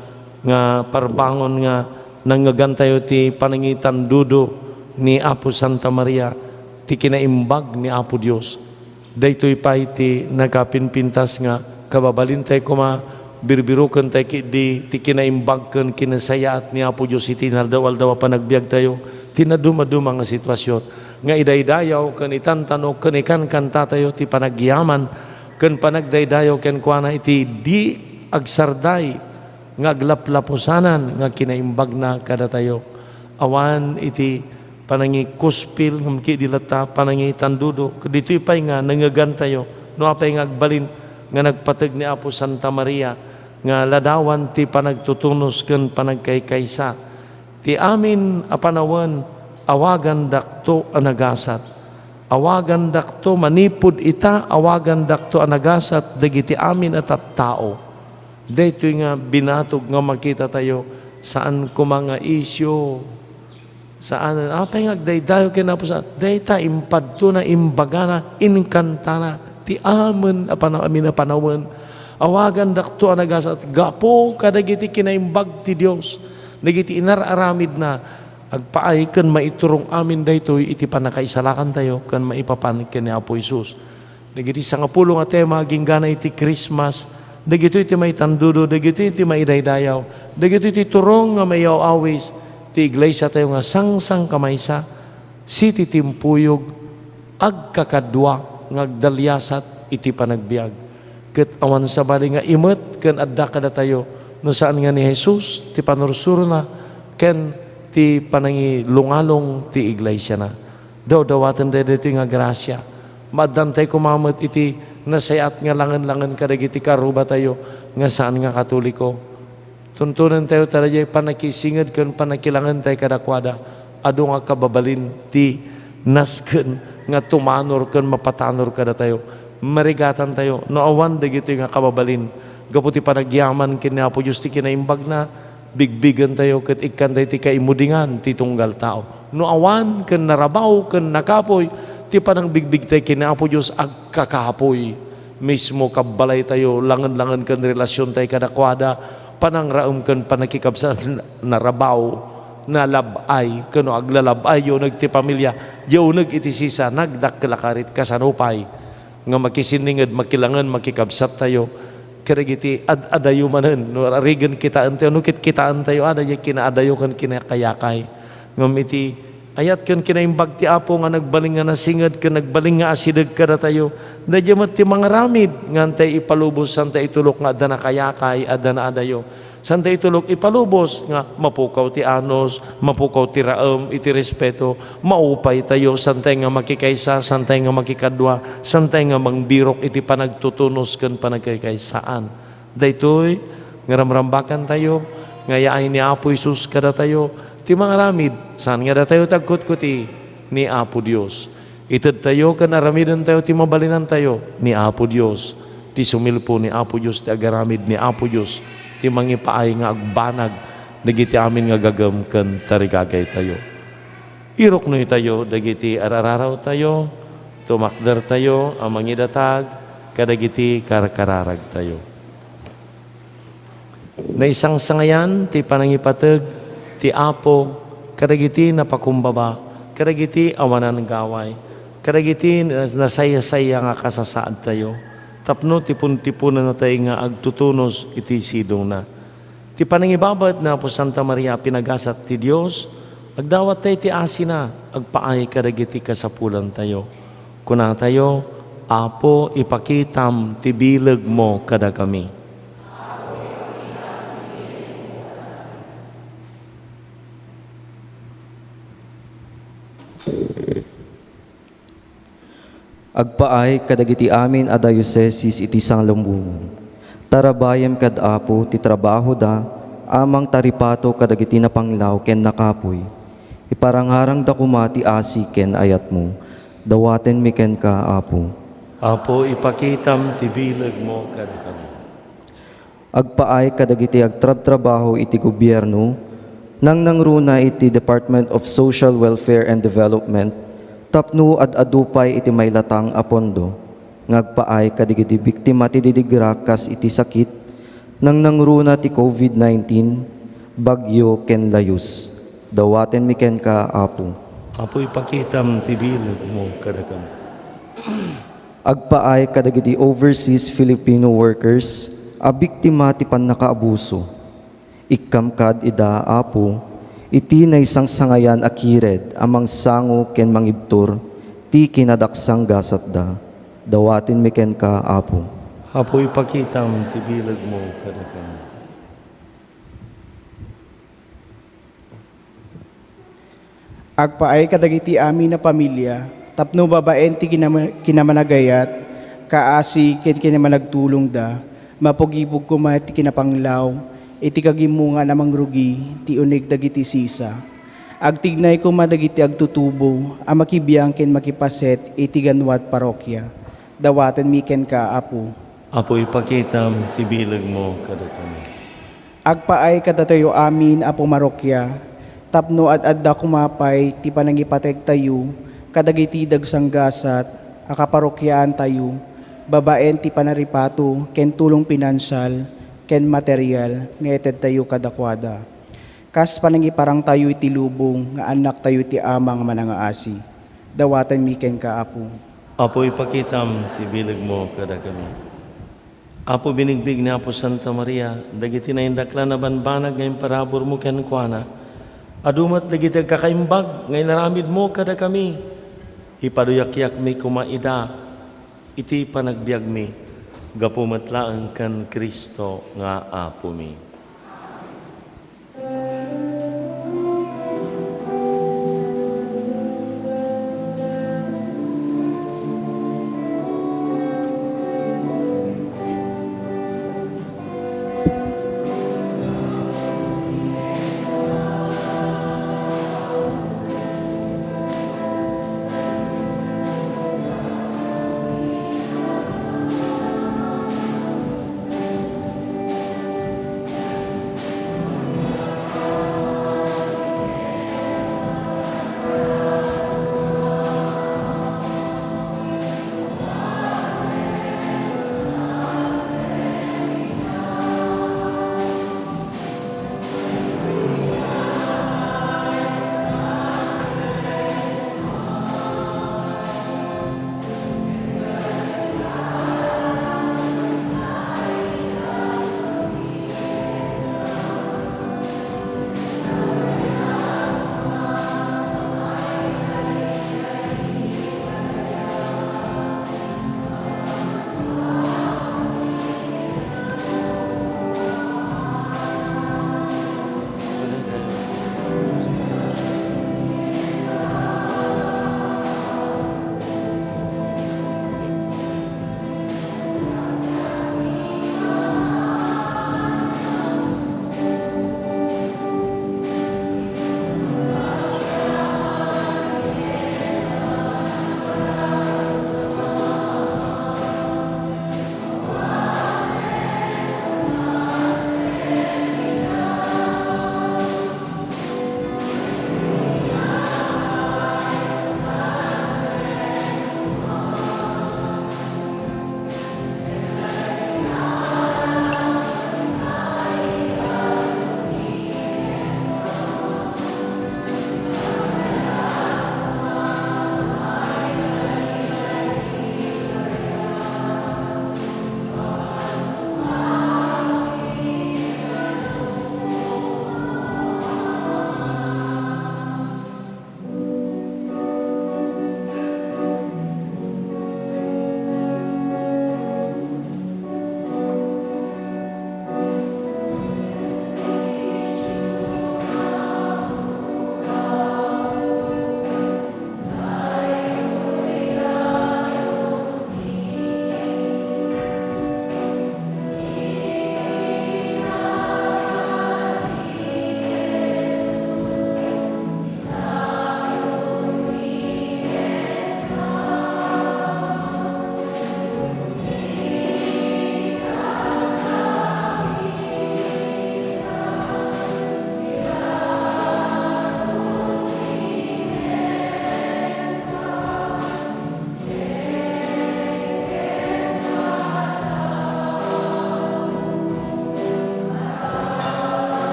nga parbangon nga nangngegantayo ti panangitandudo ni Apo Santa Maria, ti kinaimbag ni Apo Dios. Daytoy pay ti nakapimpintas nga kababalintay koma, birbirokentay ketdi ti kinaimbag ken kinasayaat ni Apo Dios iti inaldaw-aldaw a panagbiagtayo, ti nadumaduma nga sitwasyon nga idaydayaw ken itantanok ken ikankantatayo ti panagyaman ken panagdaydayaw kenkuana iti di agsarday nga aglaplapusanan nga kinaimbagna kadatayo. Awan iti panangikuspil ngem ketdi latta panangitandudo. Ket ditoy pay nga nangngegantayo no apay nga agbalin nga nagpateg ni Apo Santa Maria nga ladawan ti panagtutunos ken panagkaykaysa. Ti amin a panawen, awagandakto a nagasat. Awagandakto manipud ita, awagandakto a nagasat dagiti amin a tattao. Daytoy nga binatog nga makitatayo, saan koma nga isyu. Saan, apay nga agdaydayo ken Apo Santa? Dayta impadto na, imbagana, inkantana ti amin a pana-, amin a panawen. Awagandakto a nagasat gapu kadagiti kinaimbag ti Dios, dagiti inar-aramidna. Agpaay ken maiturong amin daytoy iti pannakaisalakantayo ken maipapan ken ni Apo Jesus. Dagiti sangapulo nga tema agingga iti Christmas, dagitoy ti maitandudo, dagitoy ti maidaydayaw, dagitoy ti turong nga maiaw-awis ti iglesiatayo nga sangsangkamaysa, siti timpuyog, agkakadua nga agdaliasat iti panagbiag. Ket awan sabali nga imet ken adda kadatayo no saan nga ni Jesus ti panursurona ken ti panangilungalong ti iglesiana. Dawdawaten daytoy nga grasia. Maaddantay koma met iti nasayaat nga langen-langen kadagiti karrubatayo nga saan nga Katoliko. Tuntunentayo ta daydiay pannakisinged ken pannakilangentay kadakuada, adu nga kababalin ti nasken nga tumanor ken mapatanor kadatayo. Marigatantayo no awan dagitoy nga kababalin. Gapu ti panagyaman ken ni Apo Dios ti kinaimbagna, bigbigentayo ket ikkantayo ti kaimudingan ti tunggal tao. No awan ken narabaw ken nakapuy ti panangbigbigtay ken ni Apo Dios, agkakapuy. Mismo kabbalaytayo, langen-langen ken relasiontay kadakuada, panangraem ken pannakikabsat, narabaw, nalab-ay, ken no aglalab-ay, yawneg ti pamilia, yawneg iti sisa, nagdakkel a karit, kasano pay nga makisinninged, makilangen, makikabsattayo kadagiti ad-adayo manen, no, rarigen kitaentayo, no, kitkitaentayo, adda diay kinaadayo ken kinakayakay. Ngem iti ayat ken kinaimbag ti Apo nga nagbalin nga nasinged ken nagbalin nga asideg kadatayo, daydiay met ti mangaramid nga antay ipalubos, santa itulok nga adda nakayakay, adda naadayo. Santa itulok ipalubos nga mapukaw ti anus, mapukaw ti raem iti respeto, maupaytayo, santay nga makikaysa, santay nga makikadua, santay nga mangbirok iti panagtutunos ken panagkaykaysaan. Daytoy nga ramrambakantayo nga yaay ni Apo Jesus kadatayo ti mangaramid, saan nga datayo ti agkutkuti ni Apo Dios. Itedtayo ken aramidentayo ti mabalinantayo ni Apo Dios. Ti sumilpo ni Apo Dios, ti agaramid ni Apo Dios, ti mangipaay nga agbanag dagiti amin nga gagem ken tarigagaytayo. Iruknoytayo dagiti ar-ararawtayo, tumakdertayo a mangidatag kadagiti karkararagtayo. Naisangsangayan ti panangipateg ti Apo kadagiti napakumbaba, kadagiti awanan gaway, kadagiti nas-, nasayasaya nga kasasaadtayo, tapno tipuntipunennatay nga agtutunos iti sidongna. Ti panangibabaet ni Apo Santa Maria a pinagasat ti Dios, agdawattay ti asina, agpaay kadagiti kasapulantayo. Kunatayo, Apo, ipakitam ti bilegmo kadakami. Agpaay kadagiti amin a dioceses iti sanglubongan. Tarabayem kad Apo ti trabahoda, amang taripato kadagiti napanglaw ken nakapuy. Iparangarangda koma ti asi ken ayatmo. Dawatenmi kenka, Apo. Apo, ipakitam ti bilegmo kadakami. Agpaay kadagiti agtrabtrabaho iti gobierno, nangnangruna iti Department of Social Welfare and Development tapno ad-adu pay iti mailatang a pondo, nga agpaay kadagiti biktima ti didigra kas iti sakit, nangnangruna ti covid nineteen, bagyo ken layus. Dawatenmi kenka, Apo. Apo, ipakitam ti bilegmo kadakami. Agpaay kadagiti overseas Filipino workers a biktima ti pannakaabuso. Ikkam kad ida, Apo, iti naisangsangayan a kired a mangsango ken mangibtur ti kinadaksanggasatda. Dawatenmi kenka, Apo. Apo, ipakitam ti bilegmo kadakami. Agpaay kadagiti amin a pamilya tapno babaen ti kinama-, kinamanagayat, kaasi ken kinamanagtulongda, mapugipug koma ti kinapanglaw iti kagimmungan a mangrugi ti uneg dagiti sisa. Agtignay koma dagiti agtutubo a makibiang ken makipaset iti ganwat parokia. Dawatenmi kenka, Apo. Apo, ipakitam ti bilegmo kadakami. Agpaay kadatayo amin a pumarokia, tapno ad-adda koma pay ti panangipategtayo kadagiti dagsanggasat a kaparokiaantayo, babaen ti panaripato ken tulong pinansial ken material nga itedtayo kadakuada. Kas panangiparangtayo iti lubong nga annaktayo iti Ama nga manangaasi. Dawatenmi kenka, Apo. Apo, ipakitam ti bilegmo kadakami. Apo, binigbig ni Apo Santa Maria dagiti naindaklan a banbanag nga imparaburmo kenkuana. Adu met dagiti agkakaimbag nga inaramidmo kadakami. Ipaduyakyakmi koma ida iti panagbiagmi, gapu met laeng ken Cristo nga Apomi.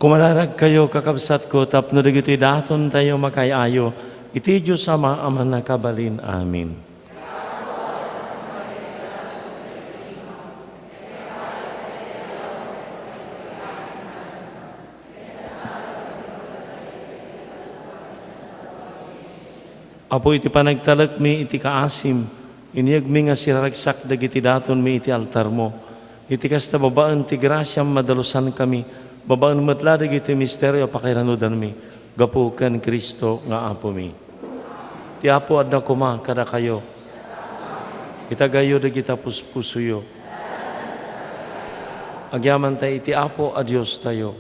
Kumalaragkayo, kakabsatko, tapno dagitoy datontayo makaay-ayo iti Dios Ama a Mannakabalin. Amen. Apo, iti panagtalekmi iti kaasim, inyegmi nga siraragsak dagiti datonmi iti altarmo. Iti kasta, babaen ti grasiam, madalusankami, babaen met la dagiti misterio a pakairannudanmi gapu ken Cristo nga Apomi. Ti Apo adda koma kadakayo. Itagayo dagiti puspusoyo. Agyamanta iti Apo a Diostayo.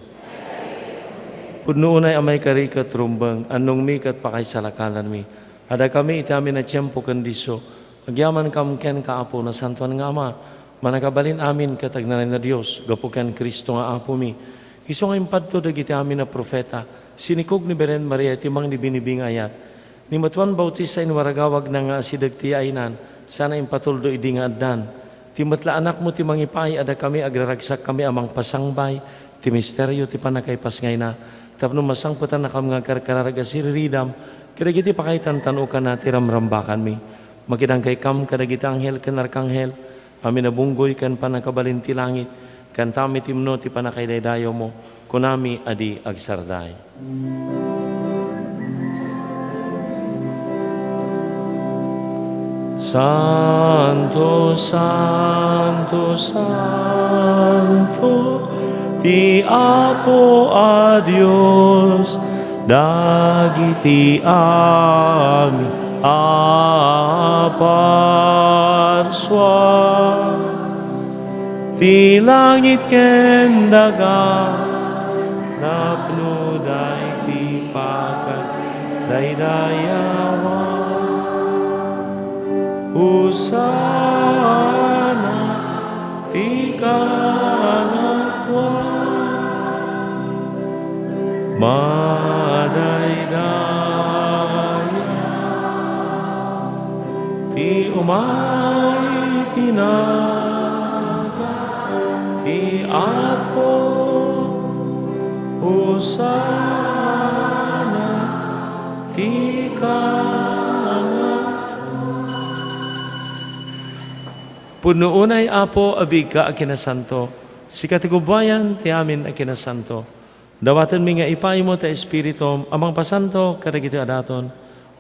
Pudno unay a maikari ket rumbeng, annongmi ket pakaisalakananmi. Adda kami iti amin a tiempo ken disso. Agyamankam kenka, Apo, Nasantoan nga Ama, Mannakabalin amin ket agnanayon a Dios, gapu ken Cristo nga Apomi. Isu nga impadto dagiti amin a profeta, sinikog ni Beren Maria iti mangnibinibi nga ayat. Ni Juan Bautista inwaragawagna nga asideg ti yaaynan, sana impatuldo idi nga addan. Ti met la Anakmo ti mangipaay a dakami agraragsakkami a mangpasangbay ti misterio ti pannakaipasngayna, tapno masangpetannakam nga agkarkararag a siriridam kadagiti pakaitan-tan-okana ti ramrambakanmi. Makidangkaykam kadagiti anghel ken arkanghel, amin a bunggoy ken pannakabalin ti langit, kantam iti imno ti pannakaidaydayawmo, kunami a di agsarday. Santo, santo, santo, ti Apo a Dios, dagiti amin a parsua. Ti langit ken daga, napnoda iti pakadaydayawan. Hosanna ti Kangatoan. Madaydaya ti umay ti nagan ti Apo. Hosanna ti Kangatoan. Pudno unay, Apo, a biigka a kinasanto. Sika ti gubbuayan ti amin a kinasanto. Dawatenmi nga ipaaymo ti Espiritum a mangpasanto kadagiti a daton,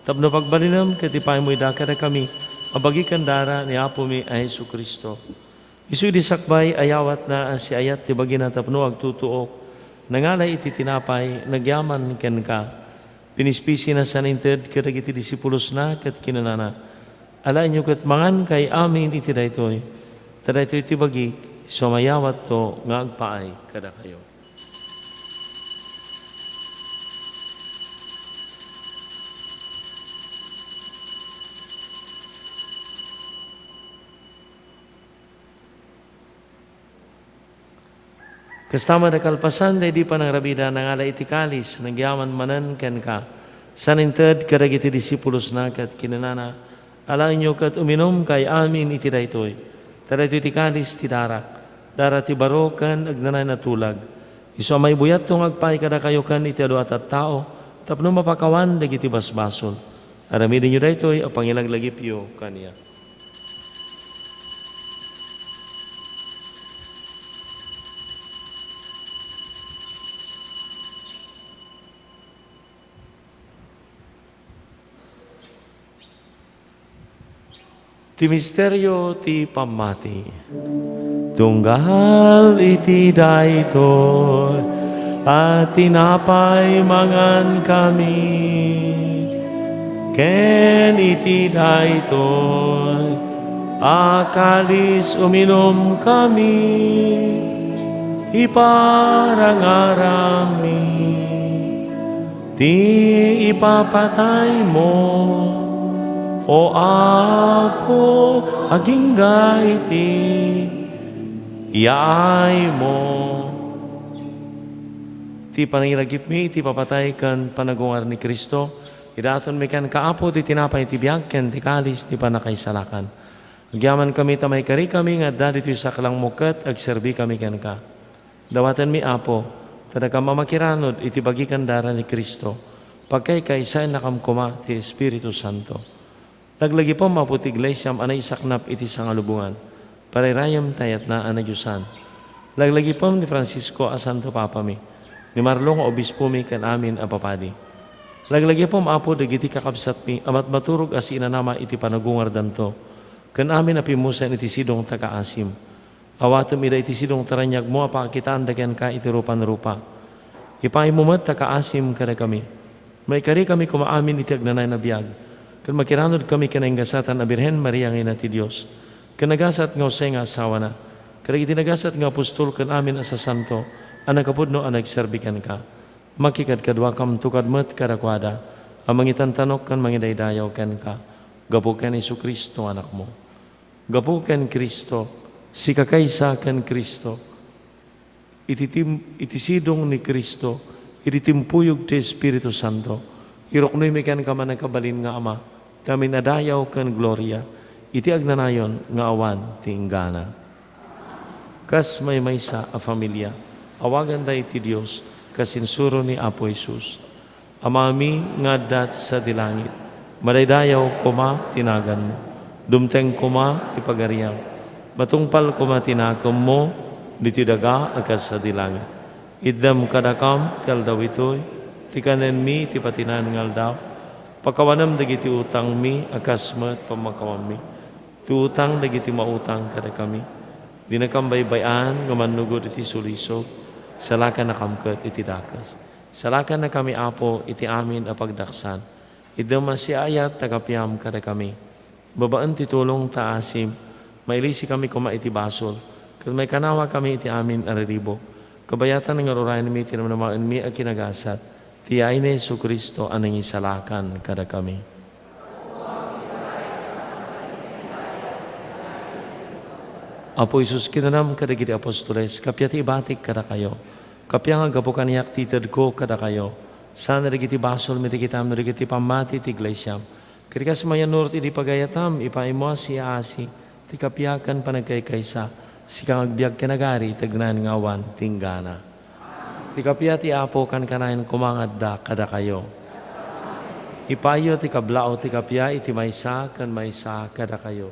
tapno pagbalinem ket ipaaymo ida kadakami a bagi ken dara ni Apomi a Jesu-Cristo. Isu idi sakbay a yawatna a siayat ti bagina tapno agtutuok, nangalay iti tinapay, nagyaman kenka. Pinispisina sana inted kadagiti disipulosna ket kinunana, "Alaenyo ket mangankay amin iti daytoy, ta daytoy ti bagik, isu a mayawatto nga agpaay kadakayo." Kasta met a kalpasan daydi panangrabida, nangala iti kalis, nagyaman manen kenka, sana inted kadagiti disipulosna ket kinunana, "Alaenyo ket uminumkay amin iti daytoy, ta daytoy ti kalis ti darak, dara ti baro ken agnanayon a tulag. Isu a maibuyatto nga agpaay kadakayo ken iti adu a tattao tapno mapakawan dagiti basbasol." Aramidenyo daytoy a pangilaglagipyo kaniak. Ti misterio ti pammati. Tunggal iti daytoy a tinapay mangankami, ken iti daytoy a kalis uminumkami, iparangarammi ti ipapataymo, O Apo, agingga iti yaaymo. Ti panangilagipmi iti ipapatay ken panagungar ni Cristo, idatonmi kenka, Apo, ti tinapay ti biag ken ti kalis ti pannakaisalakan. Agyamankami ta maikarikami nga adda ditoy saklangmo ket agserbikami kenka. Dawatenmi, Apo, Ta dakam a makiranod iti bagi ken dara ni Cristo, pagkaykaysaennakam koma ti Espiritu Santo. Laglagipem, Apo, ti Iglesiam a naisaknap iti sangalubongan, parayrayem ta yatna a nadiosan. Laglagipem ni Francisco a Santo Papami, ni Marlo nga Obispomi ken amin a papadi. Laglagipem, Apo, dagiti kakabsatmi a matmaturog a siinanama iti panagungardanto, ken amin a pimmusen iti sidong ta kaasim. Awatem ida iti sidong ta raniagmo a pakakitaanda kenka iti rupan-rupa. Ipaaymo met ta kaasim kadakami. Maikarikami koma amin iti agnanayon a biag, ket makiranodkami ken naingasatan a Birhen Maria nga Ina ti Dios, ken nagasat nga Jose nga asawana, kadagiti nagasat nga apostol ken amin a sasanto a nakapudno a nagserbi kenka. Makikadkaduakamto kad met kadakuada a mangitantanok ken mangidaydayaw kenka, gapu ken Jesu-Cristo, Anakmo. Gapu ken Cristo, sikakaysa ken Cristo, iti tim-, iti sidong ni Cristo, iti timpuyog ti Espiritu Santo, iruknoymi kenka, mannakabalin nga Ama, ti amin a dayaw ken gloria, iti agnanayon nga awan ti inggana. Kas maymaysa a familia, awaganda iti Dios, kas insuro ni Apo Jesus. Amami nga adda sadi langit, madaydayaw koma ti naganmo. Dumteng koma ti pagariam. Matungpal koma ti nakemmo ditoy daga a kas sadi langit. Itdem kadakam ti aldaw itoy ti kanenmi ti patinayan nga aldaw. Pakawanem dagiti utangmi a kas met pammakawanmi ti utang dagiti mautang kadakami. Dinakam baybay-an nga mannugod iti sulisog, salakannakam ket iti dakes. Salakannakami, Apo, iti amin a pagdaksan. Itdem a siaayat ta kapiam kadakami. Babaen ti tulong ta asim, mailisikami koma iti basol, ket maikanawakami iti amin a riribuk. Kabayatan nga urayenmi ti namnamaenmi a kinagasat, ti yaay ni Jesu-Cristo a nangisalakan kadakami. Apo Jesus, kinunam kadagiti apostoles, kappia ti ibatik kadakayo. Kappia nga gapu kaniak ti itedko kadakayo. Saan dagiti basolmi ti kitam no dagiti pammati ti iglesiam. Ket kas mayannurot idi pagayatam, ipaaymo a siaasi ti kappia ken panagkaykaysa, sika nga agbiag ken agari iti agnanayon nga awan ti inggana. Ti kappia ti Apo kankanayon koma nga adda kadakayo. Ipaayyo ti kablaaw ti kappia iti maysa ken maysa kadakayo.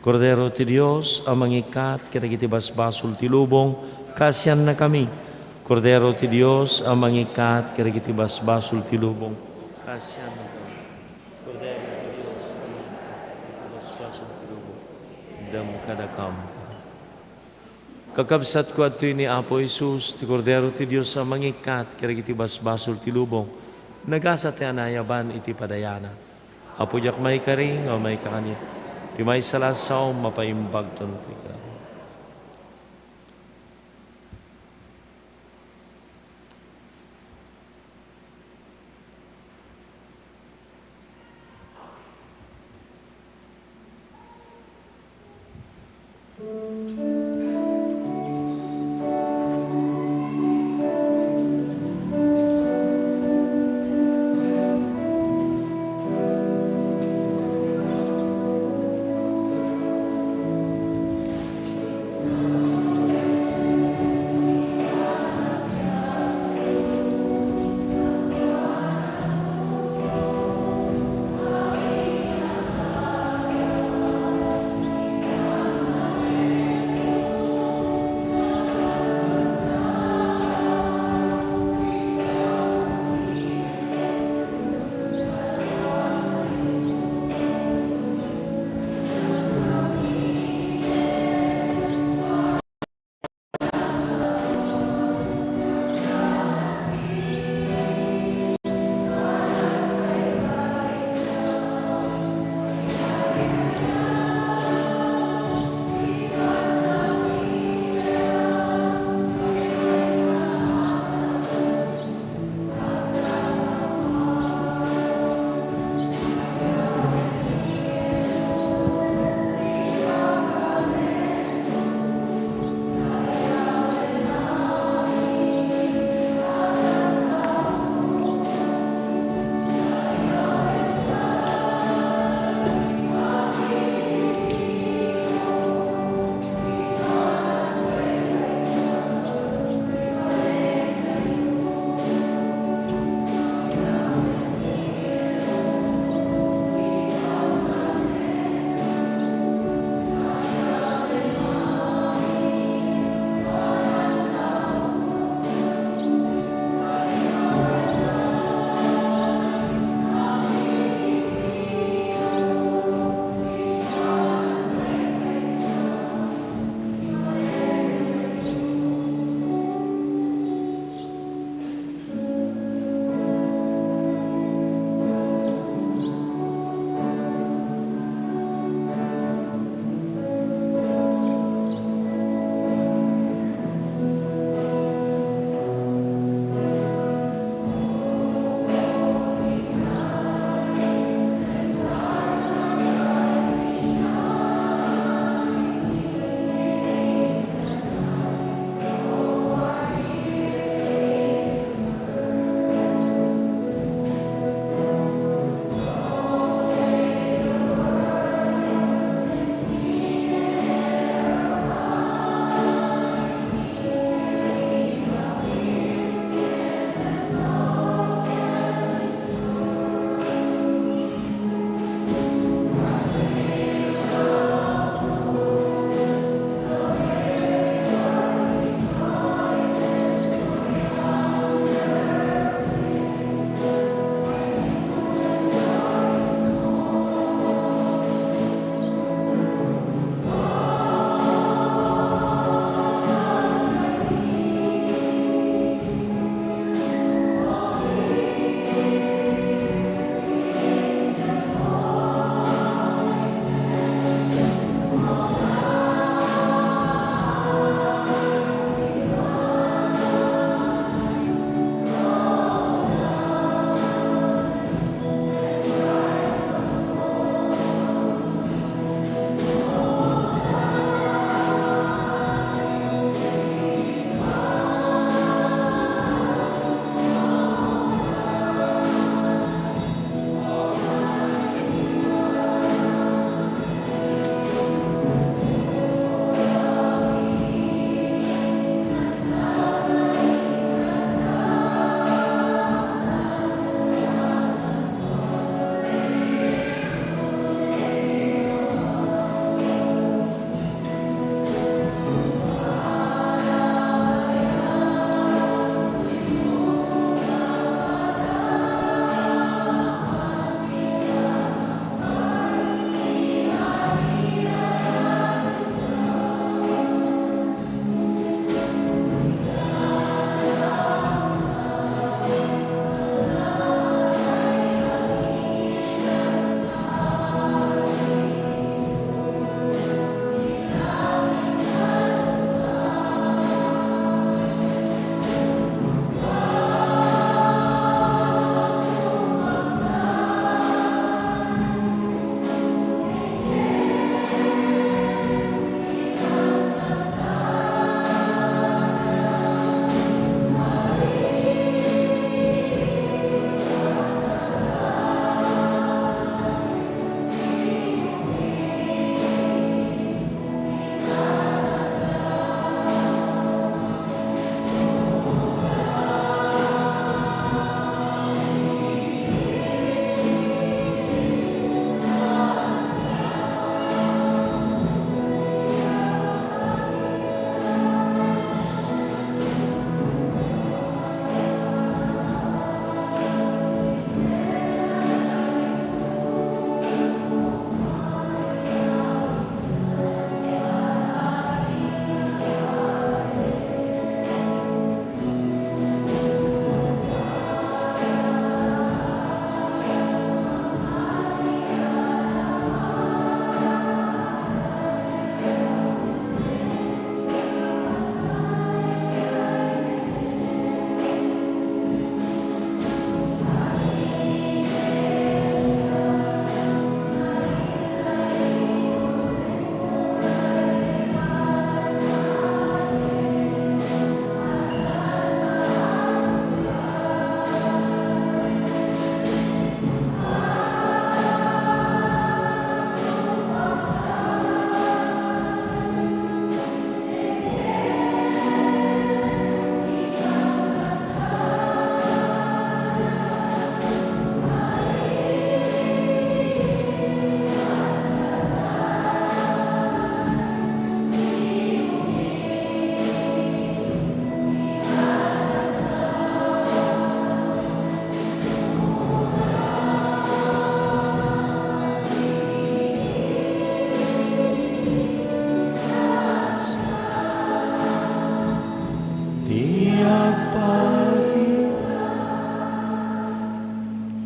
Kordero ti Dios a mangikkat kadagiti basbasol ti lubong, kaasiannakami. Kordero ti Dios a mangikkat kadagiti basbasol ti lubong, kaasiannakami. Kordero ti Dios a mangikkat kadagiti basbasol ti lubong, itdem kadakam. Kakabsatko, adtoy ni Apo Jesus, ti Kordero ti Dios a mangikkat kadagiti basbasol ti lubong. Nagasat ti anayaban iti padayana. Apo, diak maikari nga umayka kaniak. Ti maysa la a saom, mapaimbagton ti kari.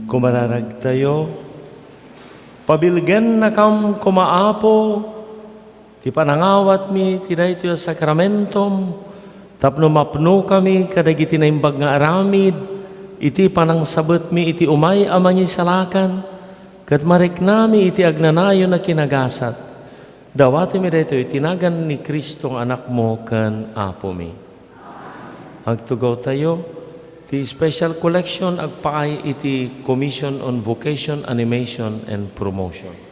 Kumararagtayo, pabilgennakam koma, Apo, ti panangawatmi ti daytoy a sakramentom tapno mapnokami kadagiti naimbag nga aramid iti panangsabetmi iti umay a mangisalakan ket mariknami iti agnanayon a kinagasat. Dawatimi daytoy iti nagan ni Cristo nga Anakmo ken Apomi. Agtugawtayo ti special collection agpaay iti Commission on Vocation, Animation, and Promotion.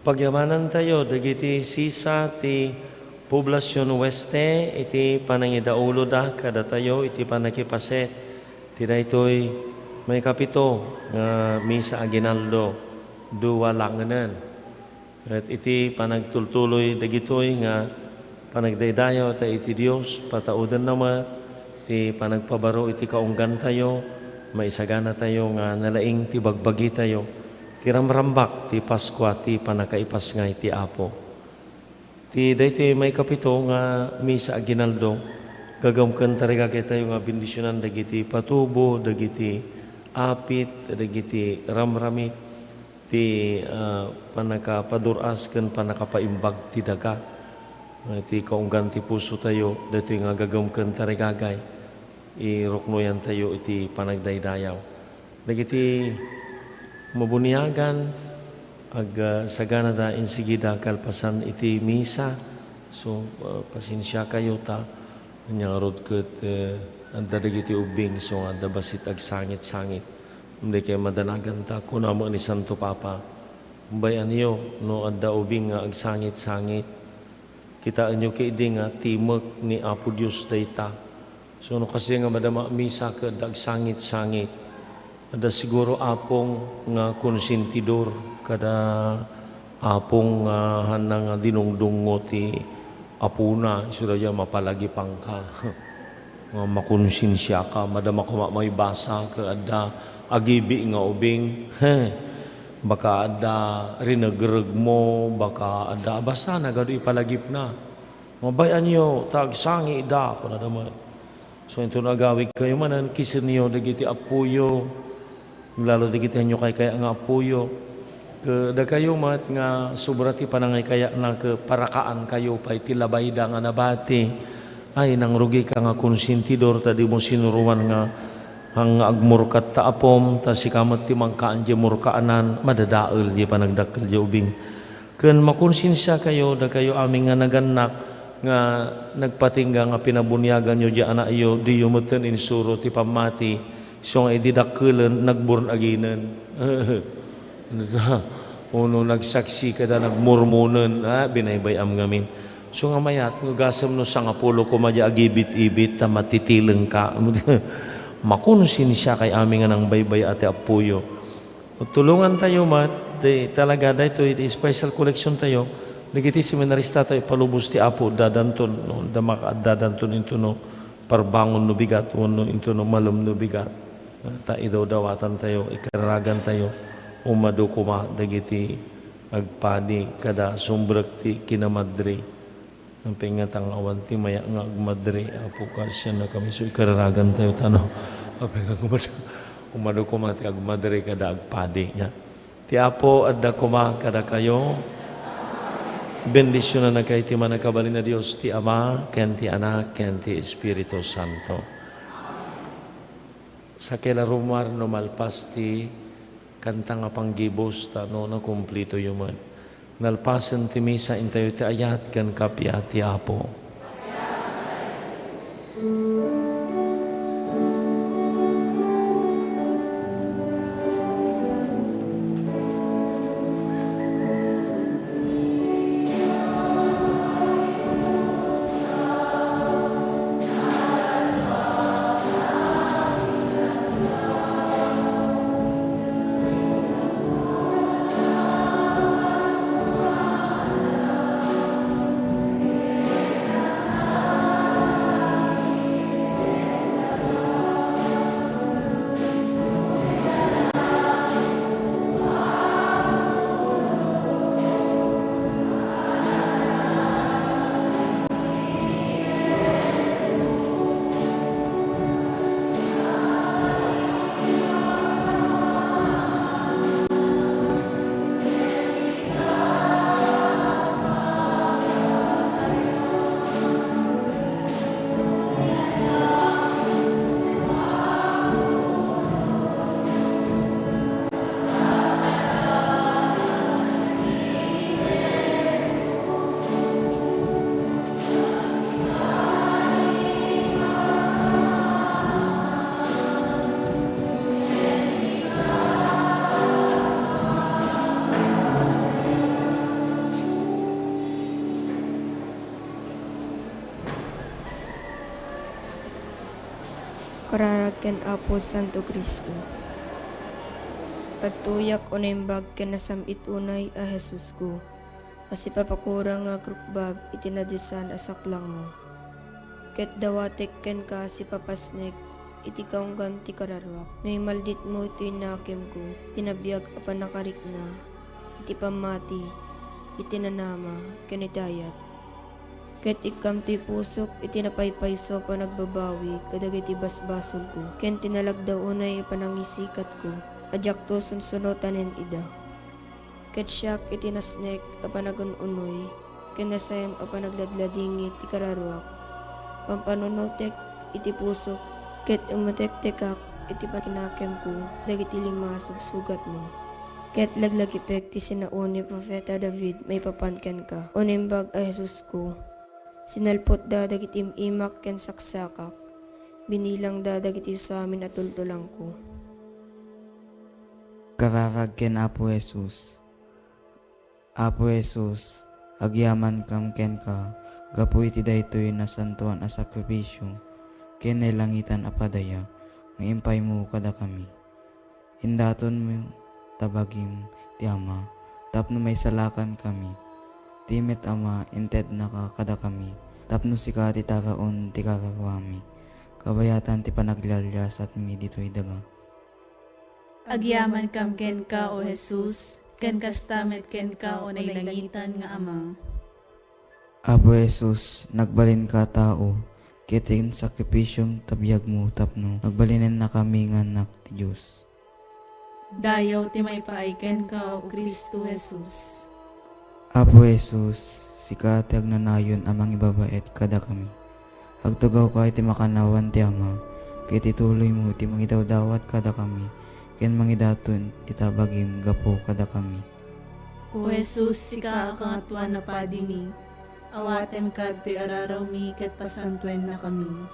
Pagyamanantayo dagiti sisa ti Poblacion Oeste iti panangidauloda kadatayo iti pannakipaset ti daytoy maikapito nga misa aguinaldo, dua langenen. Ket iti panagtultuloy dagitoy nga panagdaydayaw ta iti Dios, pataudennami ti panagpabaro iti kaunggantayo, maisaganatayo nga nalaing ti bagbagitayo, ti ramrambak ti Paskua ti pannakaipasngay ti Apo. Ti daytoy maikapito nga misa aguinaldo, gagam ken tarigagaytayo nga bendisionan dagiti patubo, dagiti apit, dagiti ramramit, ti, ah, pannakapadur-as ken pannakapaimbag ti daga. Iti kaunggan ti pusotayo, daytoy nga gagam ken tarigagay, iruknoyantayo iti panagdaydayaw. Dagiti mabuniagan, ag-, ah, saganada insigida kalpasan iti misa. So, ah, pasensiakayo ta ania ngarud ket, eh, adda dagiti ubbing, so, nga adda bassit agsangit-sangit. Ngem daytoy madanagan ta, kuna met ni Santo Papa, "Bay-anyo no adda ubing nga agsangit-sangit. Kitaenyo ketdi nga timek ni Apo Dios dayta." So, no kastoy nga madama misa ket adda agsangit-sangit, adda siguro apong nga konsentidor kada apong nga hanna nga dinungdungngo ti apona, isu dayta mapalagipangka. Nga makonsensiaka, madama koma maibasa ket adda agibi nga ubing. He, baka adda rinegregmo, baka adda, a, basta nagadu ipalagipna. Nga, "Bay-anyo ta agsangitda," kunada met. So, inton agawidkayo manen, kisenyo dagiti appoyo, lalo dagiti ania kaykaya nga appoyo. Ket dakayo met nga sobra ti panangikayatna ket parakaankayo pay ti labayda nga nabati. Ay, nangrugika nga konsentidor ta dimo sinuroan nga, nga agmurkat ta apom, ta sika met ti mangkaan diay murkaanan, madadael diay panagdakkel diay ubing. Ken makonsensiakayo, dakayo amin nga nagannak, nga nagpatingga nga pinabuniaganyo diay anakyo, diyo metten insuro ti pammati, isu nga idi dakkelen, nag-born againen. Ono nagsaksi kada nagmormonen, ah, binaybay-am ngamin. So nga mayat, nga gasem no sangapulo koma di agibit-ibit, ta matitileng ka. Makuno sinisia kay amin nga nangbaybay a ti appoyo. Tulongan tayo met, di talaga daytoy iti special collection tayo, dagiti seminarista tayo, palubos ti Apo, dadanton, no, da makaaddadanton into no parbangon no bigat, wenno into no malem no bigat. Ta idawdawatan tayo, ikararagan tayo, umadu koma dagiti agpadi kada sumbrek ti kinamadre. Apay nga ta nga awan ti maya nga agmadre, Apo, kasianna kami. So, ikararagan tayo, tano. Apay nga umadu, umadu koma ti agmadre kada agpadi, nia. Ti Apo adda koma kadakayo. Bendisionannakayo ti Mannakabalin a Dios, ti Ama, ken ti Anak, ken ti Espiritu Santo. Sakay la rummuar no malpas ti kanta nga panggibus, ta no nakumplitoyo met. Nalpasen ti misa, intayo ti ayat ken kappia ti Apo. Kararag ken Apo Santo Cristo. Agtuyak o naimbag ken nasam-it unay a Jesusko, a sipapakurang nga agrukbab iti nadiosan a saklangmo. Ket dawatek kenka sipapasnek iti kaunggan ti kararuak. No imalditmo ti nakemko, ti nabiag a pannakarikna, iti pammati, iti nanama, ken iti ayat. Ket ikkam ti pusok iti napaypayso a panagbabawi kadagiti basbasolko, ken ti nalagda unay a panangisikatko a diakto sunsunotanen ida. Ket siak iti nasnek a panagun-unoy, ken nasayam a panagladladingit ti kararuak. Pampanunotek iti pusok, ket umutektekak iti pakinakemko dagiti lima a sugsugatmo. Ket laglagipek ti sinao ni Profeta David maipapan kenka, o Naimbag a Jesusko. Sinalpotda dagiti im-imak ken saksakak. Binilangda dagiti suamin a tultulangko. Kararag ken Apo Jesus. Apo Jesus, agyamankam kenka gapu iti daytoy nasantoan a sakrifisio ken nailangitan a padaya nga impaymo kadakami. Indatonmo ta bagim ti Ama tapno maisalakankami. Ti met Ama, intednaka kadakami tapno sika ti taraon ti kararuami, kabayatan ti panaglialiasatmi ditoy daga. Agyamankam kenka, O Jesus, ken kasta met kenka, O nailangitan nga Ama. Apo Jesus, nagbalinka a tao, ket insakripisom ta biagmo tapno nagbalinennakami nga annak ti Dios. Dayaw ti maipaay kenka, O Cristo Jesus. Apo Jesus, sika ti agnanayon a mangibabaet kadakami. Agtugawka iti makannawan ti Ama, ket ituloymo ti mangidawdawat kadakami, ken mangidaton ita bagim gapu kadakami. O Jesus, sika a Kangatoan a Padimi, awatem kadtoy ararawmi ket pasantuennakami.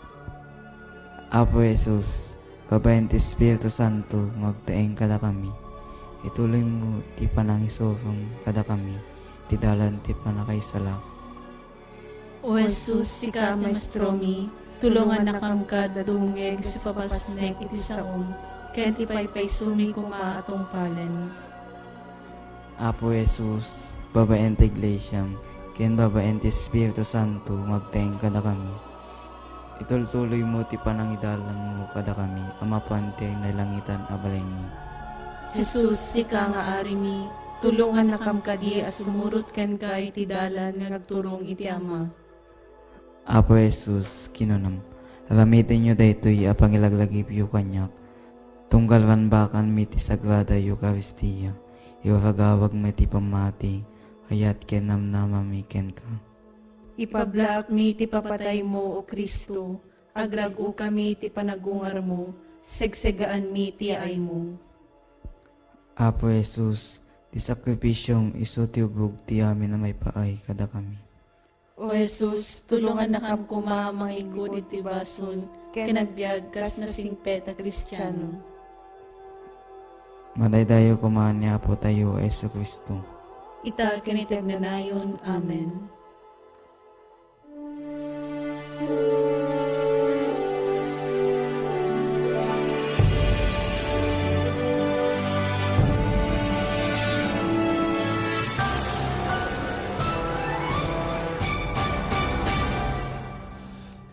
Apo Jesus, babaen ti Espiritu Santo nga agtaeng kadakami, Ituloymo ti panangisurom kadakami, ti dalan ti pannakaisalakan. O Jesus, sika ti maestromi, tulongannakami a dumngeg sa ipapasnek iti saom, ken ti paypaysomi koma a tungpalen. Apo Jesus, babaen ti iglesiam, ken babaen ti Espiritu Santo, nga agtaeng kadakami. Itultuloymo ti panangidalanmo kadakami a mapan ti nailangitan a balaymi. Jesus, sika nga Arimi, tulongannakami kadi a sumurot kenka iti dalan nga agturong iti Ama. Apo Jesus, kinunam, aramidyo daytoy a pangilaglagipyo kaniak, tunggal banbakanmi ti Sagrada Eukaristia, iragawagmi ti pammati, ayat ken namnamami kenka. Ipablaakmi ti papataymo, O Cristo, agrag-okami ti panagungarmo, segsegaanmi ti yaaymo. Apo Jesus, ti sakrifisiom isu ti ubog ti amin a maipaay kadakami. O Jesus, tulongannakami koma a mangikkud iti basol, ken agbiag kas nasingpet a Kristiano. Madaydayaw koma ni Apotayo a Jesu-Cristo. Ita ken iti agnanayon. Amen.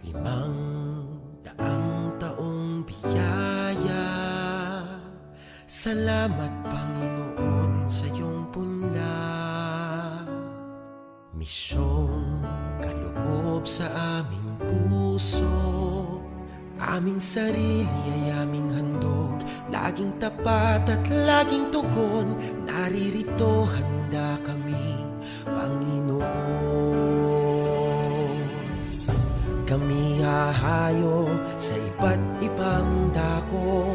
Limang daang taong biyaya. Salamat, Panginoon, sa iyong punla. Misyong kaloob sa aming puso, aming sarili ay aming handog, laging tapat at laging tugon, naririto handa kami, Panginoon. Kami hahayo sa iba't ibang dako,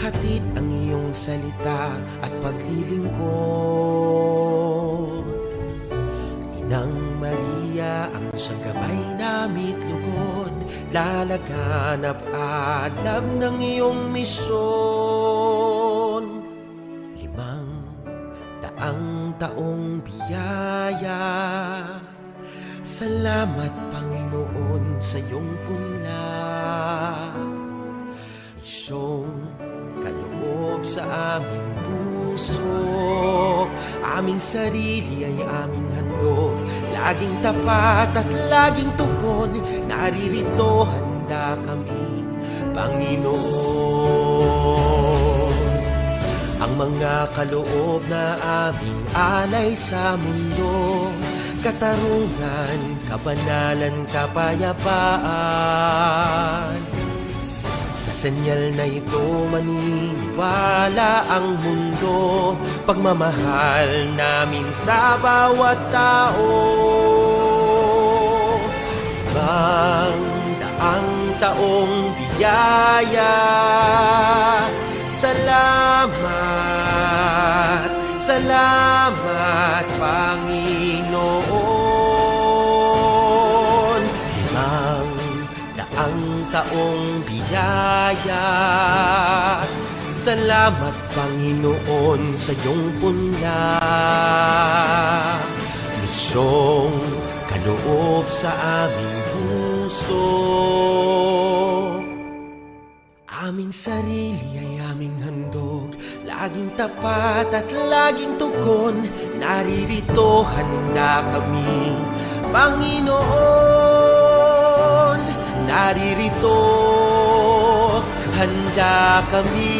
hatid ang iyong salita at paglilingkod. Inang Maria, ang siyang gabay namit lugod, lalaganap alam ng iyong misyon. Limang daang taong biyaya. Salamat, Panginoon, sa iyong punla. Misyong kaloob sa aming puso, aming sarili ay aming handog, laging tapat at laging tugon, naririto handa kami, Panginoon. Ang mga kaloob na aming alay sa mundo, katarungan, kabanalan, kapayapaan. Sa senyal na ito, maniniwala ang mundo, pagmamahal namin sa bawat tao. Limang daang taong biyaya, salamat, salamat, Panginoon. Limang daang taong biyaya. Salamat, Panginoon, sa iyong punla. Misyong kaloob sa aming puso. Aming sarili ay aming handog, laging tapat at laging tugon, naririto handa kami, Panginoon. Naririto handa kami,